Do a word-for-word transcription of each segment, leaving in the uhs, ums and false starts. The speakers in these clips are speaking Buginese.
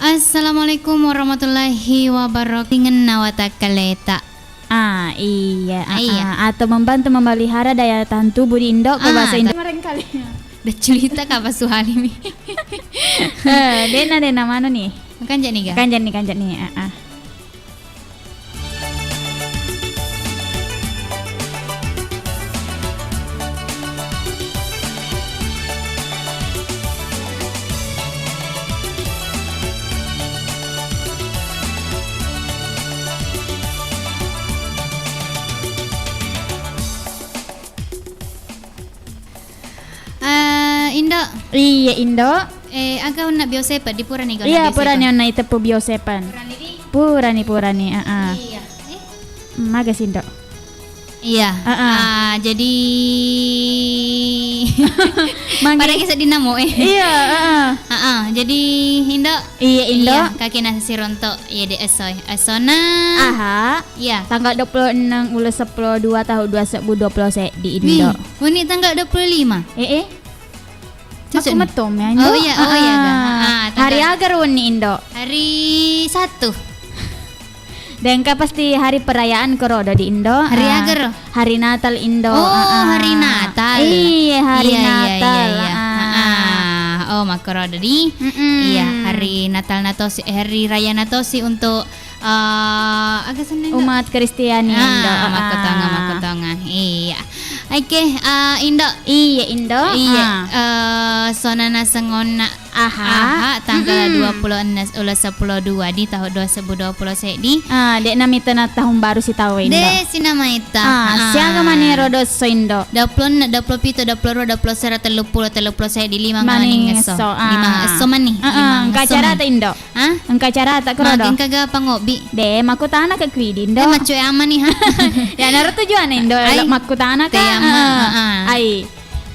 Assalamualaikum warahmatullahi wabarakatuh. Ingenna watakkaleta. Ah, iya. Ah, iya. Ah, atau membantu memelihara daya tahan tubuh di Indo, ke ah, bahasa Indo. Marengkali. Dah cerita ka apa suhalimi? Eh, dena, dena, mana nih? Kanjani ga? Kanjani, kanjani. Ah, ah. Eh, Indo. Iya, Indo. Eh, aga onna biosepa di purani ga onna. Iya, biosepa? Purani onna iteppu biosepan. Purani di? Purani, purani, ah, ah. Iya. Eh? Hmm, maga si, Indo. Iya. Ah, ah. Ah, jadi maga. Pada kisah dinamo, eh. Iya, ah, ah. Ah, ah. Jadi, Indo. Iya, Indo. Iya, kaki nasi rontok. Iya, de esoi. Esona. Aha. Iya. Tanggal dua puluh enam uleng seppulo dua tahun dua sebbu dua puluh seddi, Indo. Wih, wenni tanggal dua puluh lima. Eh, eh. Cocok ni. Aku metom ya, Indo. Oh iya, oh iya, ah, ga. Ah, hari tanggal aga wenni, Indo? Hari Sabtu. Dengka pasti hari perayaan korodo di Indo. Hari ah, aga ro? Hari Natal, Indo. Oh, ah, ah. Hari Natal. Iya, hari Natal. Iya, iya, iya, iya. Ah, ah. Ah, ah. Oh, makkorodo di. Mm-mm. Iya, hari Natal natosi, eh, hari raya natosi untuk Eh, aga senna, Indo? Umat Kristiani, ah, Indo. Ah, makkutonga, ah, makkutonga. Iya. Oke, eh, Indo. Iya, Indo. Iya, ah, eh, sonana sengonna. Aha. Aha, tanggal mm-mm, dua puluh enam uleng seppulo dua di tahun dua sebbu dua puluh seddi. Ah, de' namitena tahun baru sitawe, Indo. De' sinamaita. Ah, ah, siaga mani ro dosso, Indo? Dua puluh enam, dua puluh pitu, dua puluh dua, dua puluh sera, telluppulo, telluppulo seddi, lima mani ngesso. Ngesso, ah. Lima esso mani. Ah, ah, lima ngesso mani. Engka acarata, Indo? Hah? Engka acarata koro do? Magi engka ga pangobbi? De', makkutana ka kuidi, Indo. Eh, maccoe amani, ha? Ya, naro tujuanna, Indo. Ai. Makkutana ka. Te ama, ah, ah. Ai.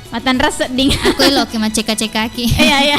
Matanra sedding. Aku eloki macceka-cekaki. Iya, iya.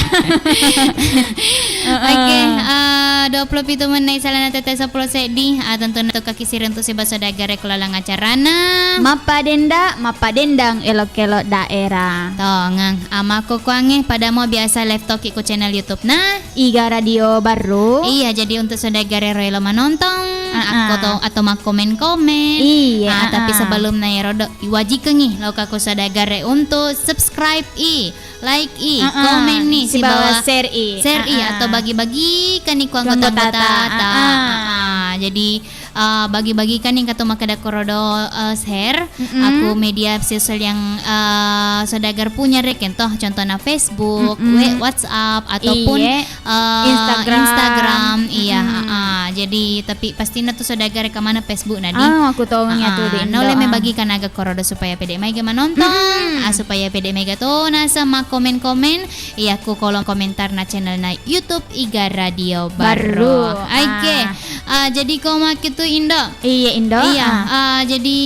Heeh. Oke, eh, dua puluh pitu mennai salana tette seppulo seddi. Ah, tentu na tu kaki siri untuk sibawa saudagar e ko laleng acarana. Mappadenda, mappadendang, elok-elok daerah. Tongang, ah, makkukuangnge pada mo biasa live toki ko channel YouTube na. Iga Radio Barru. Iya, jadi untuk saudagar ero elo manontong, ah, ah, akko to-, atau makkomen-komen. Iya, ah, tapi ah, sebelumna ero do, iwajikengngi loka ko saudagar e untuk subscribe i, like i, ah, ah, komen i, sibawa sibawa share i. Share i, ah, ah, atau bagi-bagi kan i ku anggota-anggota ta. Ah, ah. Ah, ah. Jadi, eh, bagi-bagikan nih katu makkeda korodo, eh, share. Mm-mm. Aku media sosial yang, eh, saudagar punya rekeng toh, contohna Facebook, mm-mm, we-, WhatsApp, ataupun, iye, eh, Instagram. Instagram, iya, mm-mm, ah, ah. Jadi, tapi pastina tuh saudagar ke mana Facebook nadi. Ah, aku tau ngi atu, ah, di Indo. Nole ah, mebagikan aga korodo supaya pede maega manontong, mm-mm, ah, supaya pede maega to nasa makkomen-komen, iya, ku kolom komentar na channel na YouTube Iga Radio Barru. Barru. Oke. Ah. Ah, jadi ko makkitu, Indo? Iya, Indo. Iya, ah, ah, jadi,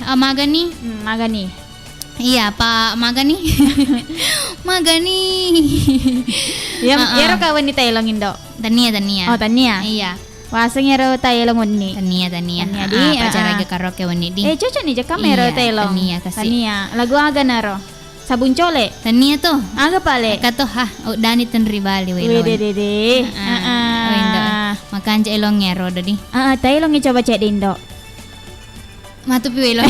ah, magani? Hmm, magani. Iya, Pak, magani? Magani. Ya, ah, ah, ero ka wenni taelong, Indo? Tania, tania. Oh, tania. Iya. Waseng ero taelong wenni. Tania, tania. Tania, ah, di, ah, pacara ah, ga karaoke wenni di. Eh, cocok nih, jaka mero taelong. Iya, tania, kasih. Tania. Lagu aga naro? Sabun cole? Tania to. Aga pale? Engka to, ha, uddani tenri bali welo. Wede, dede. Heeh. Heeh. Oh, Indo. Makanja elongnge ero dodi. Heeh, taelongngi coba cedde, Indo. Matupi welo.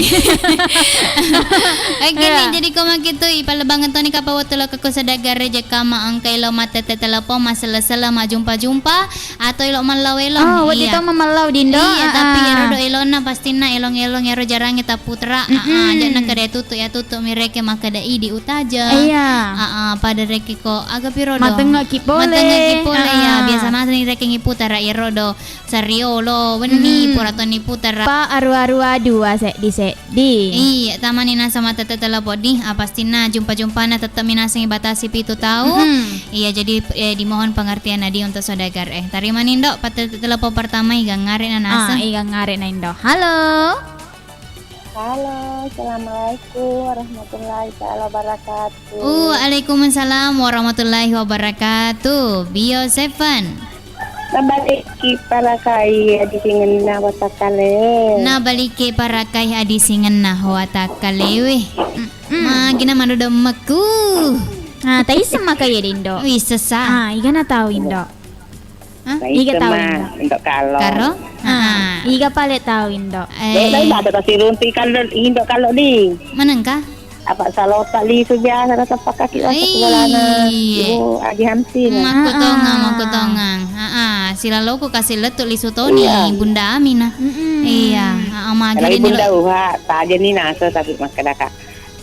Oke, nih, jadi ko makkitu, ipalebangeng toni kapang wettu lo ke ko saudagar e jekka ma engka elo mattette telepon, masselle-selle, majumpa-jumpa. Atau elo mallau elong. Oh, wedding to mamallau di Indo. Iya, tapi ero do elonna pastinna elong-elong ero jarangnge tapputra. Ah, ah, mm-mm, aja' nakkeda tuttu ya tuttu mi rekeng makkeda idi utaja. Iya. Ah, ah, pada rekeng ko aga piro do? Matengngeki pole. Matengngeki pole, ya. Ah, ah. Biasa maseni rekeng iputara ero do sariolo wenni, mm-mm, pura toni putara. Pa arua-rua dua seddi-seddi. Di. Iya, tamani naseng mattette telepon di, ah, pastinna jumpa-jumpana tettemi naseng ibatasi pitu tau. Mm-hmm. Iya, jadi, eh, dimohon pengertian na di untuk saudagar e. Tarima ni, Indo, pattette telepon pertama, iga ngare na naseng. Ah, iga ngare na, Indo. Halo. Halo, assalamualaikum warahmatullahi taala wabarakatuh. Waalaikumsalam warahmatullahi wabarakatuh. Bio Seven. Nabalikki parakai adisingenna watakkale. Nabalikki parakai adisingenna watakkalewe. Mm-mm. Magina manu demmekku. Ah, taisseng maka iya, Indo? Wissessa. Ah, igana tau, Indo? Hah? Iga tau, Indo? Indo Kalo. Karo? Ah, ah. Iga pale tau, Indo? Eh. Dek, dek, ada kasih runti Kalo, Indo Kalo di. Manengka? Apa salota lisu biasa, rasa pakaki rasa Ih. Kualana. Ibu Aji Hamsin. Makkutongang, Ah. makkutongang. Haa, silaloku kasih lettu lisu toni, Iya. Bunda Amina. Mm-mm. Iya, haa, magi Lagi ni Bunda lo- Uha, tajeni naso tapi makkeda ka.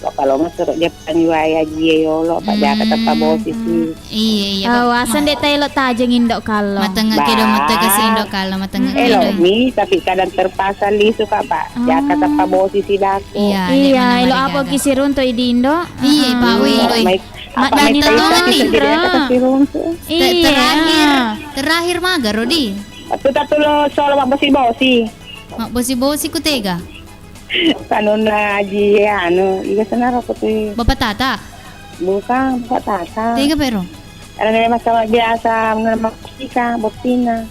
Kok kalau ngesero Jepang iwai Aji e yolo, apa jaka teppa bosi si. Iya, iya, Oh, Pak. Aseng Ma- dek taelo tajeng Indo Kalo. Matengah kedo, Bah. matengah si Indo Kalo, matengah Mm-mm. kedo. Elo mi, tapi kadang terpaksa lisu ka, Pak. Jaka teppa bosi si daku. Iya, Iya, dek mana elo mari apa gaga. Kisi runtu idi Indo? Iya, Pak, woi, woi. Maddani tongeng ni. Te-, terakhir, terakhir maga, Rodi? Waktu tatulo solo mabbosi-bosi. Mabbosi-bosi ku tega? Kanunna Aji, anu, iga senaro ko tu. Bapak Tata? Bukan, Bapak Tata. Tega, Pero? Karena memang sama biasa, mengenai Matika, bottina.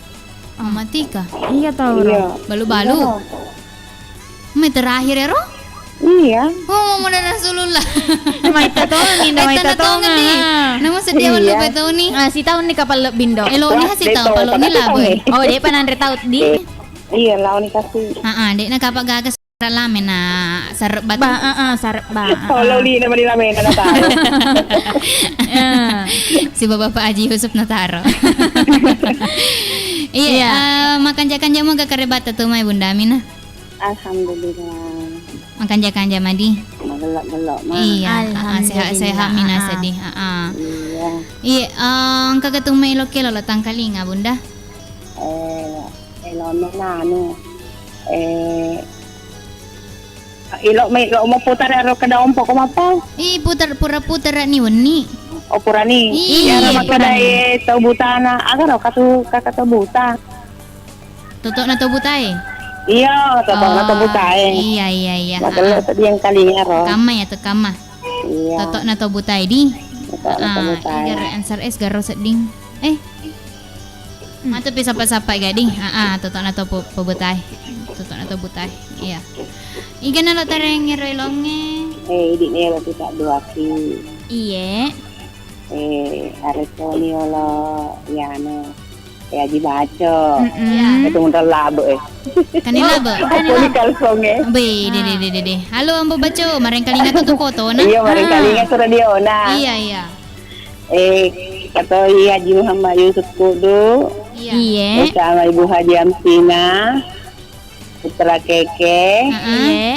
Oh, Matika? Iya, tau, Iya. Ro. Balu-balu? Iya. Me terakhir ya, Ro? Iya. Oh, Muhammad Rasulullah. Maitta tongeng, Indo, maitta tongeng, ni. Nama sedia Iya. Lu betul ni. Ah, si tahun ni kapal lebih, Indo. Elo ni Wah, si tahu, betul, kalau ni tapi lah, boy. Tongeng. Oh, dia pernah tahu di. Iya, lawan ni kasih. Ah, ah, dek na kapak gagas lame na sarep batu. Ba, ah, ah, sarep ba, ah, Kalau ah. Di nama di lame na tahu. Ah. Si Bapak Haji Yusuf Nataro. Iya, Iya. Eh, makan jakan jamu gak karebata tu mai Bunda Aminah. Alhamdulillah. Makanja-kanja madi. Magello-gello ma. Iya, ah, ah, sehat-sehat mina sedih. Ah, ah. Iya. Iya, eh, engka ketume elo kelo lo tangkalinga, Bunda? Eh, elo mena anu. Eh, ilo me ilo mau putar ero keda ompo ko mapau? Ih, putar pura putar ni wenni. Oh, purani. Iya, iya, ero makkeda purani. Eh, tau butana. Aga ro katu kaka tau buta. Totokna to butae? Iya, totokna to butae. Oh, iya, iya, iya. Magello sedding kalinga ro. Kamma ya to, kamma. Iya. Totokna to butae di. Totokna to butae. Ah, iya, answer S garo sedding. Eh. Hmm. Matu pi sapa-sapa gading. Ah, ah, totokna to po-, po butae. Totokna to butae. Iya. Iga nalo tareng ero elonge. Eh, idi nero kita dua ki. Iye. Eh, aretoni olo, iyana. Eh, Aji Baco. Mm-mm. Iya. Itu mundur labe, eh. Kani labe? Apa ni kalsonge? Be, de, de, de, de, de. Halo, Ambo Baco, marengkalinga tu, tu koto, nah. Iya, marengkalinga tu radio, nah. Iya, iya. Eh, katoi Haji Muhammad Yusuf Kudu. Iya. Iya. Bersama Ibu Haji Amsina. Putra Keke, Heeh.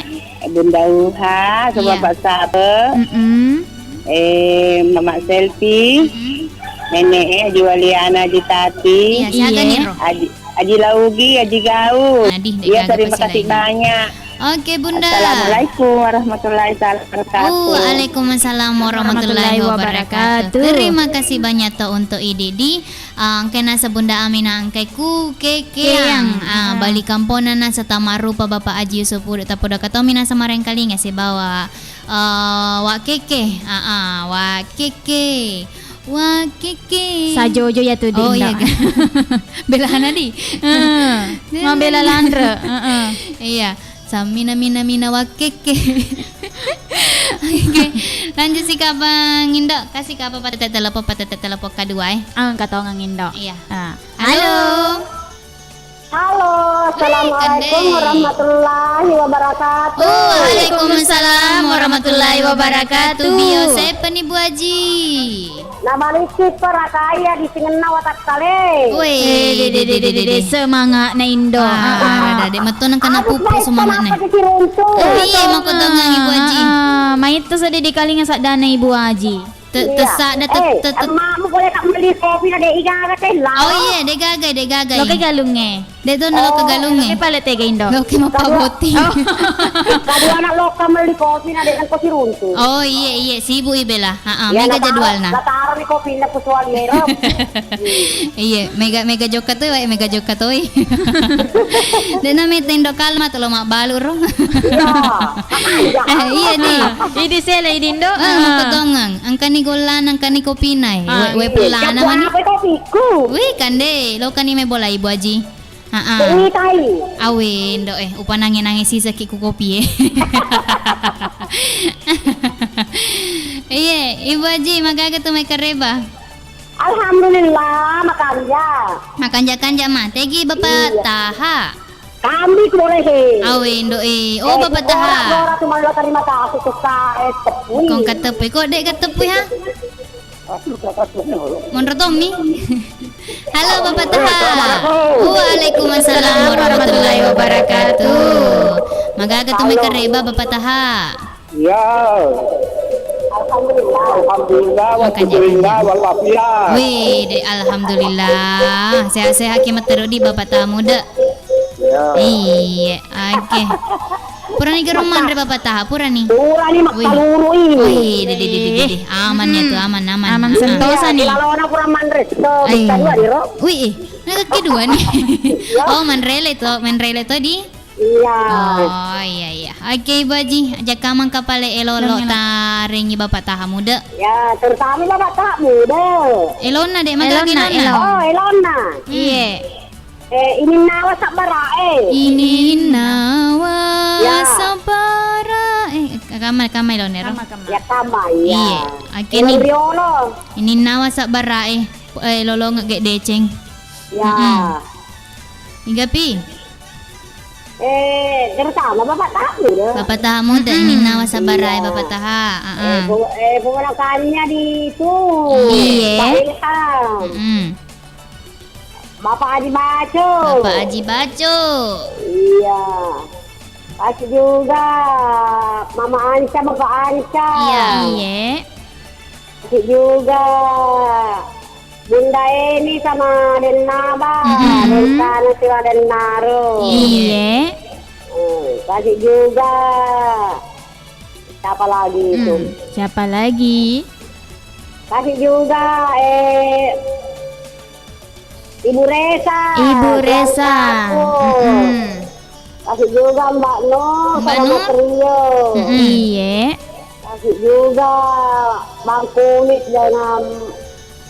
Bunda Uha, Iya. Bapak Sabe, Mm-mm. eh, Mamak Selfie, Mm-mm. Nenek, eh, Haji Waliana, Haji Tati, Iya, siaga Iya. nih, Ro? Haji, Haji Laugi, Haji Gau. Nah, dih, dek Iya, gaga terima pasti kasih lagi. Banyak. Oke, Bunda. Assalamualaikum warahmatullahi taala wabarakatuh. Waalaikumsalam warahmatullahi Warahmatullahi wabarakatuh. Wabarakatuh. Terima kasih banyak to untuk Idi di Ah, engkae naseng Bunda Aminah engkae ku kekeang. Keang. Ah, ah. Bali kamponna naseng Tamarupa Bapak Aji Yusuf Udu, tapodoka tommi naseng marengkalinga sibawa, eh, Wa Keke. Ah, ah, Wa Keke. Wa Keke. Sajojo ya tu, oh, Dinda. Iya, ga. Belana di. Heeh. Mabela lanre. Heeh. Iya. Sammina-mina-mina wakkekke. Oke, lanjut si Kabang Indo. Kasih ke apa patete telepon, patete telepon kedua, eh. Ah, engka tongeng Indo. Iya. Ah. Halo. Halo. Halo, Wih, assalamualaikum Kande. Warahmatullahi wabarakatuh. Oh, waalaikumsalam warahmatullahi wabarakatuh. Bio sepa ni Bu Aji? Nabalikki parakai adisingenna watakkale. Weh, eh, de, de, de, de, de, de, semangatna Indo. Ah, ah, ah. Ada, de, metto nengka napupu semangatna. Iya, makkutongang Ibu Aji. Ah, ah, maitto seddi dikalinga saddana Ibu Aji. Te-, iya. Tessadda te-, eh, te-, te-, emmamu boleh tak beli kopi na de igaga tella. Oh iya, de gaga, de gaga. Loke galungnge. Dek tu nalo ke galungnge. Loke pale tega Indo. Loke mappabotti. Oh. Tadi anak loka melli kopi na dek nengko siruntu. Oh, iye, iye, sibuk i bela. Ha, ha, mega jadwalna. Lataro ni kopi na kusuali ero. Iye, mega, mega jokka toi, wae mega jokka toi. Dek na mete Indo kalma tolo mabbalu ro. Iya. Eh, iye di. Idi sele idi Indo. Ah, makkutongang. Engka Ni golla nangkani kopina e. Ah, we, we iya. Pellana mani. Apa kopiku? Wih, kande, lo kani me bola Ibu Aji. Heeh. Ini tai. Awe, ndo e, upa nange-nange siseki ku kopi e. Iye, Ibu Aji, magaga tu mai kareba? Alhamdulillah, makanja. Makanja-kanja mate gi Bapak Iya. Taha. Kami ku boleh he. Awe, ndo e. Oh, Bapak Taha. Ora, ora, cuma lo terima kasih ke sa-, eh, tepui. Kong katepui, kok dek katepui ha? Monro tommi. Halo, Bapak Taha. Assalamualaikum. Waalaikumsalam warahmatullahi wabarakatuh. Magaga tu mai kareba, Bapak Taha? Iya. Alhamdulillah. Alhamdulillah, wa syukurillah, wal afiyah. Wih, de-, alhamdulillah. Sehat-sehat ki matteru di Bapak Taha muda. Iya. Iya, oke. Purani gerung manre Bapak Taha, purani. Purani makkaluru i. Wih, de, de, de, de, de, de. Aman ya tu, aman, aman. Aman sentosa ni. Iya, lalona kurang manre. So, bisa dua ni, Ro. Wih, eh. Naga kedua ni. Iya. Oh, manrele to, manrele to di. Iya. Oh, iya, iya. Oke, Ibu Aji, aja kamang kapale elolo tarengi Bapak Taha muda. Ya, terutama Bapak Taha muda. Elona, Dek, maga elona, elona. Oh, elona. Iya. Eh, ininnawa sabbarae. Ininnawa sabbarae. Ya. Eh, kama, kama elona, Ro? Kama, kama. Ya, kama, iya. Iya. Oke, ni. Riolo. Ininnawa sabbarae. Eh, lolonge ge deceng. Ya. Mm-mm. Igapi? Eh, terutama Bapak Taha muda. Bapak Taha muda, mm-mm, ininnawa sabbarae Bapak Taha. Heeh. Eh, bu-, eh, ponakannya di itu. Iya. Pak Ilham. Mm-mm. Bapak Aji Baco. Bapak Aji Baco. Iya. Kasih juga Mama Anca, Bapak Anca. Iya. Iya. Kasih juga Bunda Eni sama Dennaba, mm-mm, Densana siwa Dennaro. Iya. Eh, kasih juga, siapa lagi itu? Hmm, siapa lagi? Kasih juga, eh, Ibu Resa, Ibu Resa. Aku. Mm-mm. Kasih juga Mbak Nur sama Mbak Nur? Mas Rio. Mm-mm. Iye. Kasih juga Bang Kulit dengan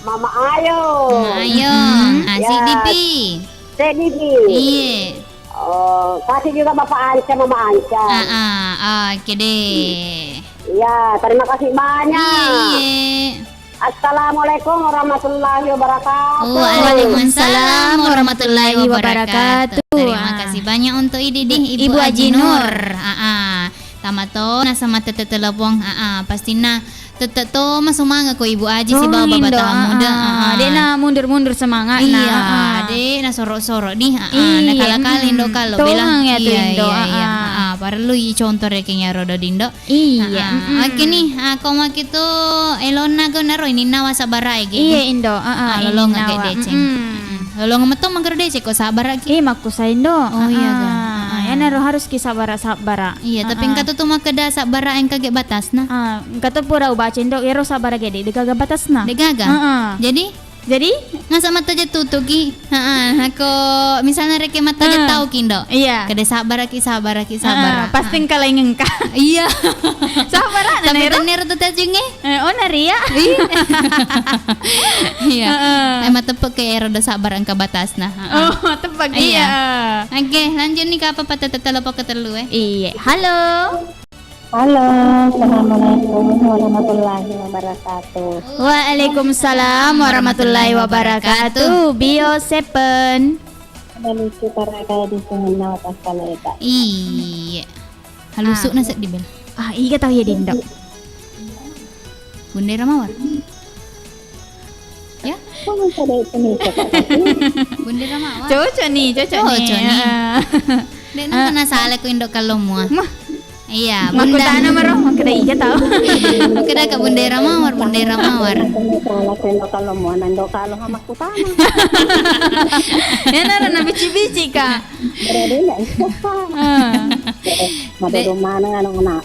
Mama Ayo. Mama Ayo. Mm-mm. Ah, ya. Sedipi. Sedipi. Iye. Oh, kasih juga Bapak Anca, Mama Anca. Ah, ah, oke deh. Iya, terima kasih banyak. Iye, iye. Assalamualaikum warahmatullahi wabarakatuh. Waalaikumsalam warahmatullahi wabarakatuh. Terima kasih banyak untuk idi di Ibu Aji Nur. Aa, tama to nasama tette telepon. Aa, pastinna tette to masumanga ko Ibu Aji sibawa Bapak Taha Muda. Aa, de'na mundur-mundur semangatna. Iya, de'na soro-soro di. Aa, nakala-kala Indo kalo bela. Iya, iya, iya. Aa, parellu i contoh rekeng iyaro do dindo. Iya, ah, mm-mm. Oke nih, ah, ko makitu elonna go naro ininnawa sabbarae ge. Iya, Indo, ah, ah, lolonga ininnawa. Ge deceng. Mm-mm. Mm-mm. Lolonga metto makkeda deceng ko sabbara ki. Eh, makkusa Indo. Oh, iya, ga. Ah, ah, iyanaro harus ki sabbara-sabbara. Iya, tapi engka tu makkeda sabbara engka ge batasna. Ah, engka tu pura ubaca Indo, ero sabbara ge de, de gaga batasna. De gaga? Ah, ah. Jadi? Jadi? Masa mattaja tutuki? Heeh, ko misalnya reke mattaja tau ki, Ndo. Iya. Kede sabbaraki, sabbaraki, sabbara. Heeh, pasti engka laing engka. Iya. Sabbara, tapi tenero tu tajunge. Eh, oh, naria. Iya. Heeh. Eh, mateppe ke ero do sabbara engka batasna. Heeh. Oh, tepak iya. Oke, lanjut nih ke apa patah telepon ketellu, eh. Iya. Halo. Halo, assalamualaikum warahmatullahi wabarakatuh. Waalaikumsalam warahmatullahi wabarakatuh. Bio Seven. Ada lucu karena di sini atas kaleta. Iya. Halusuk nasa di bel. Ah, iya tahu ya, Dindo. Bendera mawar. Ya? Kok bisa ada itu nih, Kakak? Bendera mawar. Cocok nih, cocok nih. Cocok nih. Heeh. Dek, nang kena salah ku Indo kalau mua. Mah. Iya, Bunda. Makkutana maro, makkeda ija tau. Makkeda ka bendera mawar, bendera mawar. Salah ku Indo kalau mua, nang Indo kalau makkutana. Ya, nara na bici-bici ka. Berarti nggak bisa. Ah. Mada rumah anak-anak.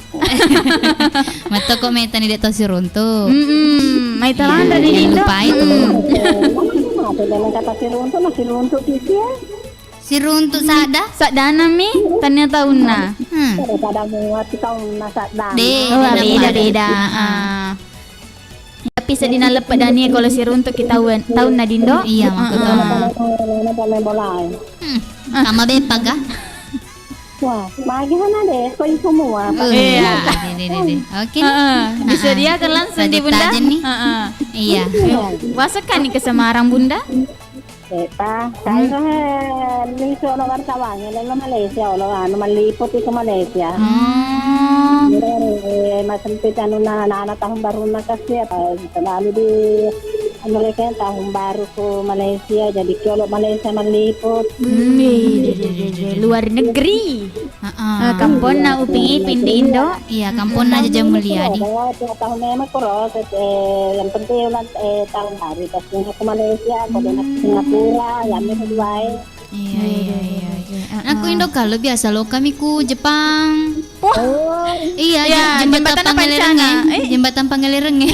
Matoko metani dek to siruntu. Mm-mm. Mai talanda di Indo. Lupa itu. Apa dalam kata siruntu, masih runtu kisi ya? Siruntu sadda? Saddana mi, tania taunna. Hmm. Pada muat taunna sadda. De, oh, beda, beda. Ah. Seddi naleppe Dani e, kalau siruntuk ki taun, taunna dindo. Iya, makkuto. Heeh. Nana pemain bola e. Hmm, sama beppa ga? Wah, magi hana deh, koi semua. Uh, iya. Deh, deh, deh, deh. Oke nih. Heeh, disediakan langsung di Bunda. Tajeng nih. Heeh. Iya. Iya. Wasekkan nih ke Semarang, Bunda? Sepa, kairo he, lisu olo wartawangnge, lelo Malaysia, olo anu, malliput iko Malaysia. Oh. Iya, eh, masempit anu na, na, na tahun baru na kasi, apa, terlalu di Amerika tahun baru ke Malaysia, jadi ki olo Malaysia malliput. Wih, deh, deh, deh, deh, luar negeri. Heeh. Eh, kamponna Upin Ipin di Indo. Iya, kamponna Jaja Mulia di. Iya, tiap tahun memang kuro, eh, yang penting ulang, eh, tahun baru, pas ke Malaysia, kode nak Singapura, yang itu dua e. Iya, iya, iya, iya. Heeh. Aku Indo kalau biasa lo kami ku Jepang. Wah. Oh. Iya, iya, jem-, jembatan Pangelereng e. Eh? Jembatan Pangelereng e.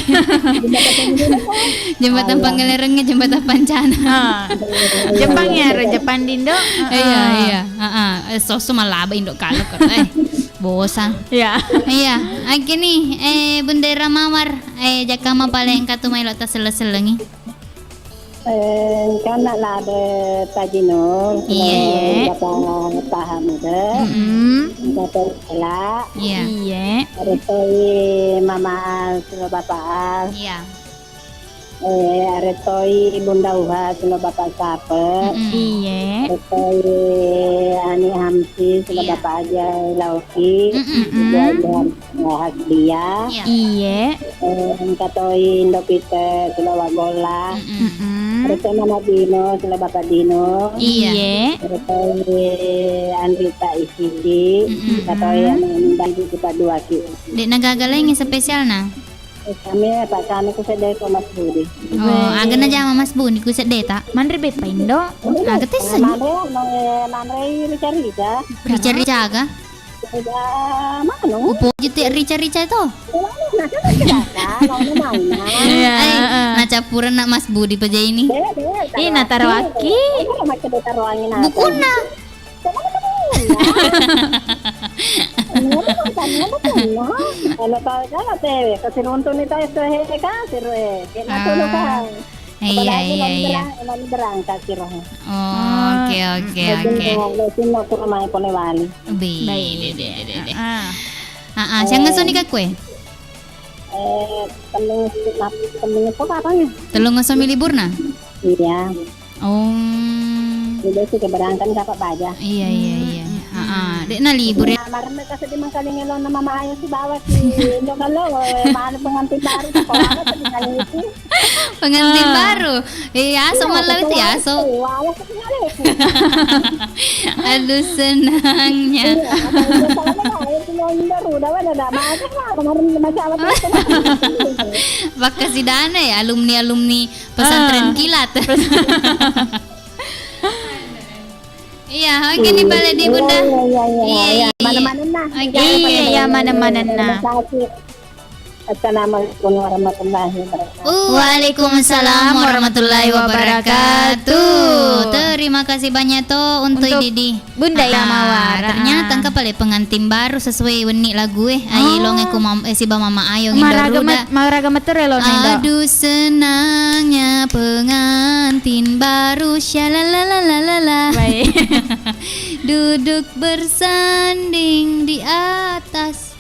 Jembatan Pangelereng e, jembatan Pancana. Ah. Jepang ya, Jepang di Indo. Iya, iya. Heeh. Eh, soso malaba Indo kalau kok. Eh, bosan. Iya. Iya, akhirnya, eh, Bendera Mawar, eh, jakama paling engka tu maelo taselleng-sellengi. Eh, engkana lade Tajinur, iya, Bapak Taha Muda, mm-mm, Bapak Ela, iya, iya, Retoi Mama Al, Bapak Al. Iya. Eh, aretoi Bunda Uha, silo Bapak Sape. Mm-mm. Iye. Aretoi Ani Hamsi, silo, iya, Bapak Aja Lauki. Mm-mm. Ibu Aja Hasbia. Iya. Iye. Eh, engka toi Indo Pite, silo Wagola. Mm-mm. Mm-mm. Aretoi Mama Dino, silo Bapak Dino. Iya. Iye. Aretoi Andrita Isidi. Mm-mm. Engka toi anu Bagi Sipa Duaki. Dek nagaga laingi spesialna? Eh, kami, Pak, kami ku sedde ko Mas Budi. Oh, weh, aga najama Mas Budi ku sedde ta? Manre beppa Indo. Aga tesseng? Manre, manre, manre rica-rica. Rica-rica aga? Rica, manu? Upoji tu rica-rica to. Iya, ai, heeh, nacappureng na Mas Budi paja ini. Ih, nataroaki. Bukunna. Kalau kau kan apa tuh? Kalau kau kan apa? Kasih nonton itu, itu, he, kan, seru, eh. Kena tuh, kan. Iya, iya, iya. Apalagi lagi berang-, lagi berangkat, seru. Oh, oke, oke, oke. Lagi mau ke rumah, Polewali. Baik, baik, baik, baik. Ah, ah. Ah, ah, siang ngasoni ka kue? Eh, tellung, tellung apa, apa nih? Tellung ngasoni liburna? Iya. Oh. Jadi sudah berangkat dapat baja. Iya, iya, iya. Hmm. Heeh. Dek na libur ya. Nah, marme ka seddi mengkalingi lo nama Mama Ayo si bawa si Indo kalau, eh, mana pengantin baru sekolah apa seddi kali itu. Pengantin baru. Iya, aso malah itu ya, aso. Iya, aso tinggal itu. Aduh, senangnya. Iya, apa itu soalnya ayo si Indo udah ada, ada, ada, kemarin masih awal itu. Bakka sidana ya, alumni-alumni pesantren kilat. Iya, oke nih, balik di Bunda. Iya, iya, iya, iya. Iya, iya, iya. Mana-mana nah. Oke. Iya, iya, mana-mana nah. Terima kasih. Assalamualaikum warahmatullahi wabarakatuh. Waalaikumsalam warahmatullahi wabarakatuh. Terima kasih banyak to untuk Didi. Bunda Ira Mawar. Ternyata engka pale pengantin baru sesuai wenni lagu e. Ai longe ku mam-, eh, siba Mama Ayo ngindo ruda. Maraga met-, maraga metu elo nendo. Aduh senangnya pengantin baru, syalalalalalalala. Baik. Duduk bersanding di atas,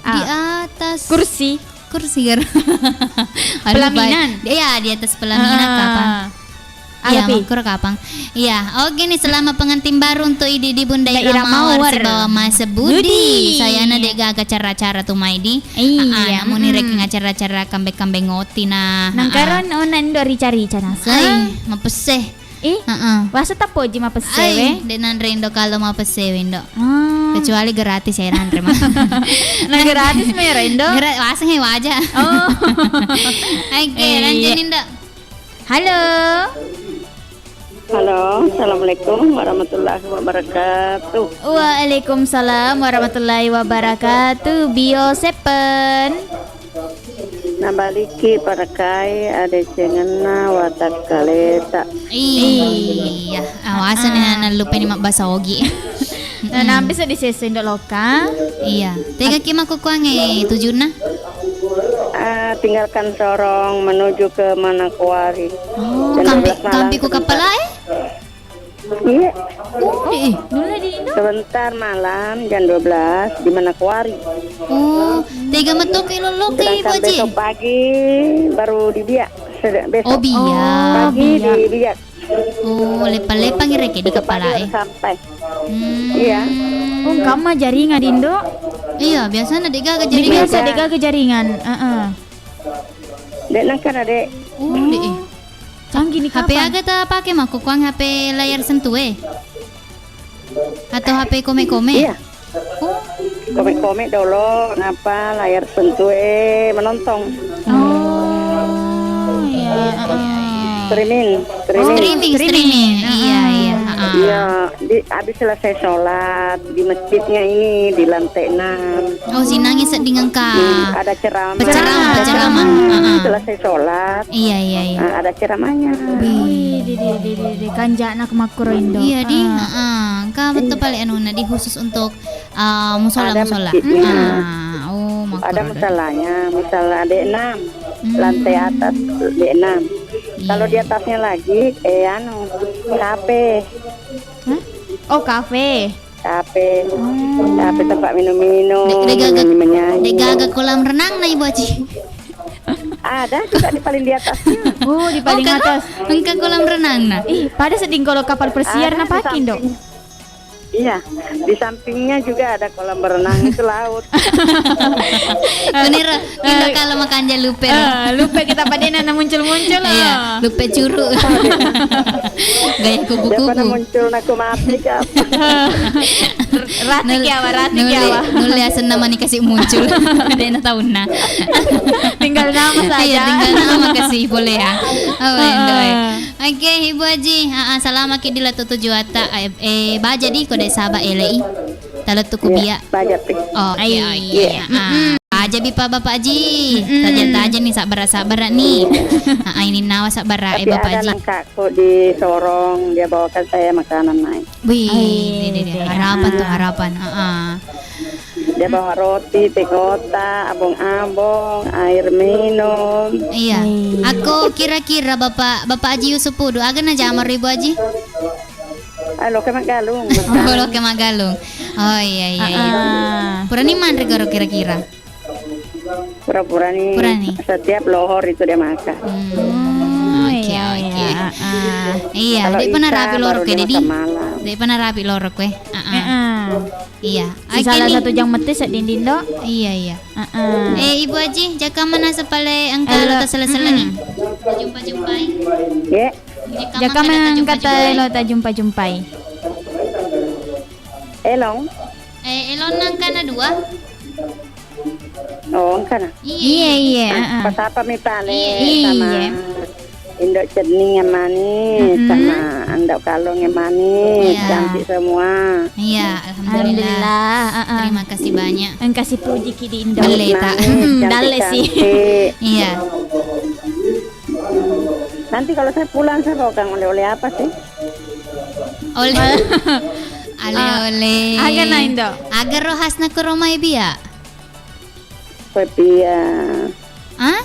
di atas kursi. Kursi, gar. Aduh, pelaminan. Iya, di atas pelaminan kapang. Iya, makkuro kapang. Iya, oke nih, selamat pengantin baru untuk Idi di Bunda Ira Mawar sibawa Mas Budi. Sayana de gaga acara-acara tu mai di. Iya. Namun ni rekeng acara-acara kambe-kambe ngoti nah. Nangkaron ona ndo rica-rica naseng. Ai, mapesse. Ih, heeh. Wasa tappoji mapessewe? Ai, de nanre Indo kalau mapessewe, Indo. Ah. Kecuali gratis ya nanre mah. Nah, gratis mah ya, Indo? Gra-, waseng he waja. Oh. Oke, lanjut, Indo. Halo. Halo, assalamualaikum warahmatullahi wabarakatuh. Waalaikumsalam warahmatullahi wabarakatuh. Bio Sepen. Nabaliki parakai adecengenna watakkaleta. Iya, awaseng nallupai ni mabbasa Ogi. Nah, nampi seddi sesse Indo lokka. Iya. Tegaki makkukuangnge tujunna? eh, tinggalkan Sorong menuju ke Manokwari. Oh, jam dua belas malam sebentar. Kampi ku kapala e? Iya. Oh, di, nulle di Indo? Sebentar malam jam dua belas di Manokwari. Oh, tega metto ke loloke, Ibu Haji? Sedangkan besok pagi baru di Biak. Sede-, besok. Oh, Biak. Pagi di Biak. Oh, lepang-lepang i rekeng di kapala e. Sampai. Hmm. Iya. Oh, kamma jaringan, Indo? Iya, biasana de' gaga jaringan. Biasa de' gaga jaringan. Heeh. De' nangka na, Dek. Oh, de'. Canggih ni H P kapang. Aga ta pake makkukkuang H P layar sentuh e? Atau H P kome-kome? Iya. Oh. Kome-kome dolo, napa layar sentuh e menonton. Oh, iya, iya, iya. Streaming, streaming. Oh, streaming, streaming. Iya, iya. Heeh. Iya, di, habis selesai sholat di masjidnya ini di lantai enam. Oh, sinangi sedding engka. Hmm, ada ceramah. Penceramah, penceramah. Hmm, heeh. Selesai sholat. Iya, iya, iya. Ah, ada ceramahnya. Wih, di, di, di, di, di, kanjana makkuro Indo. Iya, di. Ah. Heeh. Engka betul pale anunna di khusus untuk, ah, musola, ada musola. Masjidnya. Ah, oh, ada makkuro. Musolanya, musola D enam. Hmm. Lantai atas D enam. Iya. Kalau di atasnya lagi, eh, anu, kafe. Hah? Oh, kafe. Kafe. Hmm. Kafe tempat minum-minum, de-, de' gaga, menyanyi-menyanyi. De' gaga kolam renang na, Ibu Haji? Ada juga di paling di atasnya. Oh, di paling atas. Oh, kan engka kolam renang na. Ih, pada sedding kalau kapal pesiar na pake, Indo. Ada di samping. Iya, di sampingnya juga ada kolam berenang, itu laut. Kuniro, Indo kalau makanja lupe, eh, lupe kita padena na muncul-muncul, iya, ah. Lupe curu. Gaya kupu-kupu. Siapa na muncul, na ku mati, Kak? Rati kiawa, rati kiawa. Nulle asenna mani kasi muncul. Dena taunna. Tinggal nama saja. Iya, tinggal nama kasi boleh ya. Oh, Indo, eh. Oke, Ibu Haji, ah, ah, salamaki di latu tujuatta, eh, eh, baja di ko de' saba' elei. Talettu ku Biak. Baja pi. Oke, oke. Iya. Ah, baja bi pa Bapak Haji. Taja-taja ni, sabbara-sabbara ni. Ah, ah, ini nawa sabbara, eh, Bapak Haji. Tapi ada nangka ko di Sorong, dia bawakan saya makanan naik. Wih, harapan tuh, harapan. Ah, ah. Dia bawa roti, teh kotak, abong-abong, air minum. Iya. Ako kira-kira Bapak, Bapak Haji Yusuf Pudu, aga najama ro Ibu Haji? Ah, loka maggalung. Oh, loka maggalung. Oh, iya, iya, iya. Ah, ah. Purani manre garo kira-kira? Pura-purani. Purani. Setiap lohor itu dia makan. Hmm, oke, iya, oke. Iya, ah, ah. Iya, kalau de' pernah Isa rapi lorok baru dia makan malam. De' pernah rapi lorok, eh. Ah, ah. Heeh. Iya. Salah satu jang mette sedding, Indo. Iya, iya. Heeh. Eh, Ibu Haji, jaka mana sepale engka lo tasele-selengi? Jumpa-jumpai. Ye. Jaka mana engka lo tajumpa-jumpai? Elong. Eh, elong nangka na dua. Oh, engka na. Iya, iya, heeh. Pas apa mi pale sama Indo Cenning yang manis, sama Ando Kalong yang manis, cantik semua. Iya, alhamdulillah. Alhamdulillah, heeh. Terima kasih banyak. Engka si puji ki di Indo. Dalle ta. Manis, hmm, cantik, dalle sih. Iya. Nanti kalau saya pulang, saya bawakan oleh-oleh apa sih? Oleh. Oleh-oleh. Ah, aga na, Indo? Aga ro khasna ko Roma e Biak? Kue pia. Hah?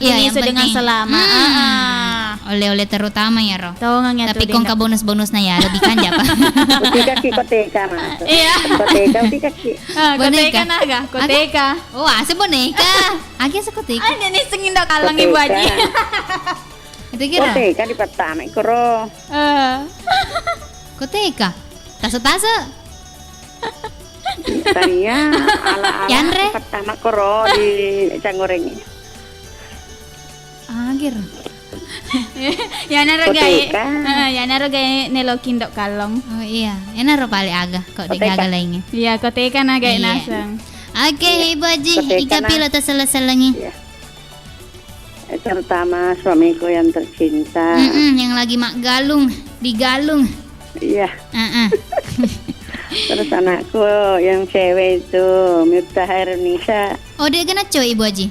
Iya, yang penting. Selamat. Hmm. Ah, ah. Oleh-oleh terutama ya, ro. Tapi kong ka bonus-bonusna ya, lebih kan japa. Koteka ki, koteka, Mas. Iya. Koteka, koteka ki. Ah, boneka. Koteka naga, koteka. Oh, ase boneka. Agi ase koteka. Ah, jadi sengin dok kalang Ibu Haji. Koteka. Itu kira? Koteka di pertama, ikoro. Eh. Koteka? Tase-tase? Tania, ala-ala yanre? Pertama koro di Cangoreng. Agir. Yanaro gae. Koteka. Heeh, yanaro gae nelo kindo kallong. Oh iya, enaro pale aga kok de gaga lainge. Iya, koteka na gae naseng. Oke, Ibu Haji, iga pilo taselleng-sellengi. Iya. Eh, terutama suamiku yang tercinta. Mm-mm, yang lagi maggalung, digalung. Iya. Heeh. Terus anakku yang cewek itu, Miftah Hairunisa. Oh, de' gana cowok, Ibu Haji?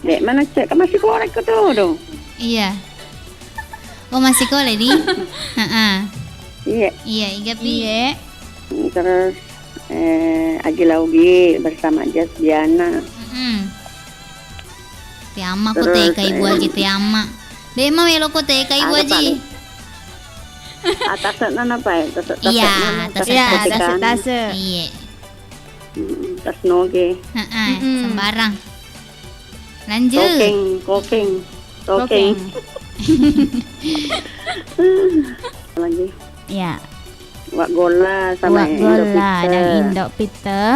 De' mana cewek, kan masih korek ko tuh, dong. Iya. Oh, masih kole di? Heeh. Iya. Iya, iga pi. Iya. Terus, eh, Agi Laugi bersama Jasbiana. Mm-mm. Te amma ko Terus, teka Ibu eh, Aji, te amma. De' ma melo ko teka Ibu ada Aji. Paling. Atase'na napa, eh? Tase-, iya, tase'na, tase-, iya, tase-, tase-, tase-, tase. Iya. Mm, tas noge. Heeh, mm-mm, sembarang. Lanjut. Kokeng, kokeng, kokeng. Kokeng. Lagi. Iya. Wak Golla sama Wak Indo Golla Pitte. Dan Indo Pitte.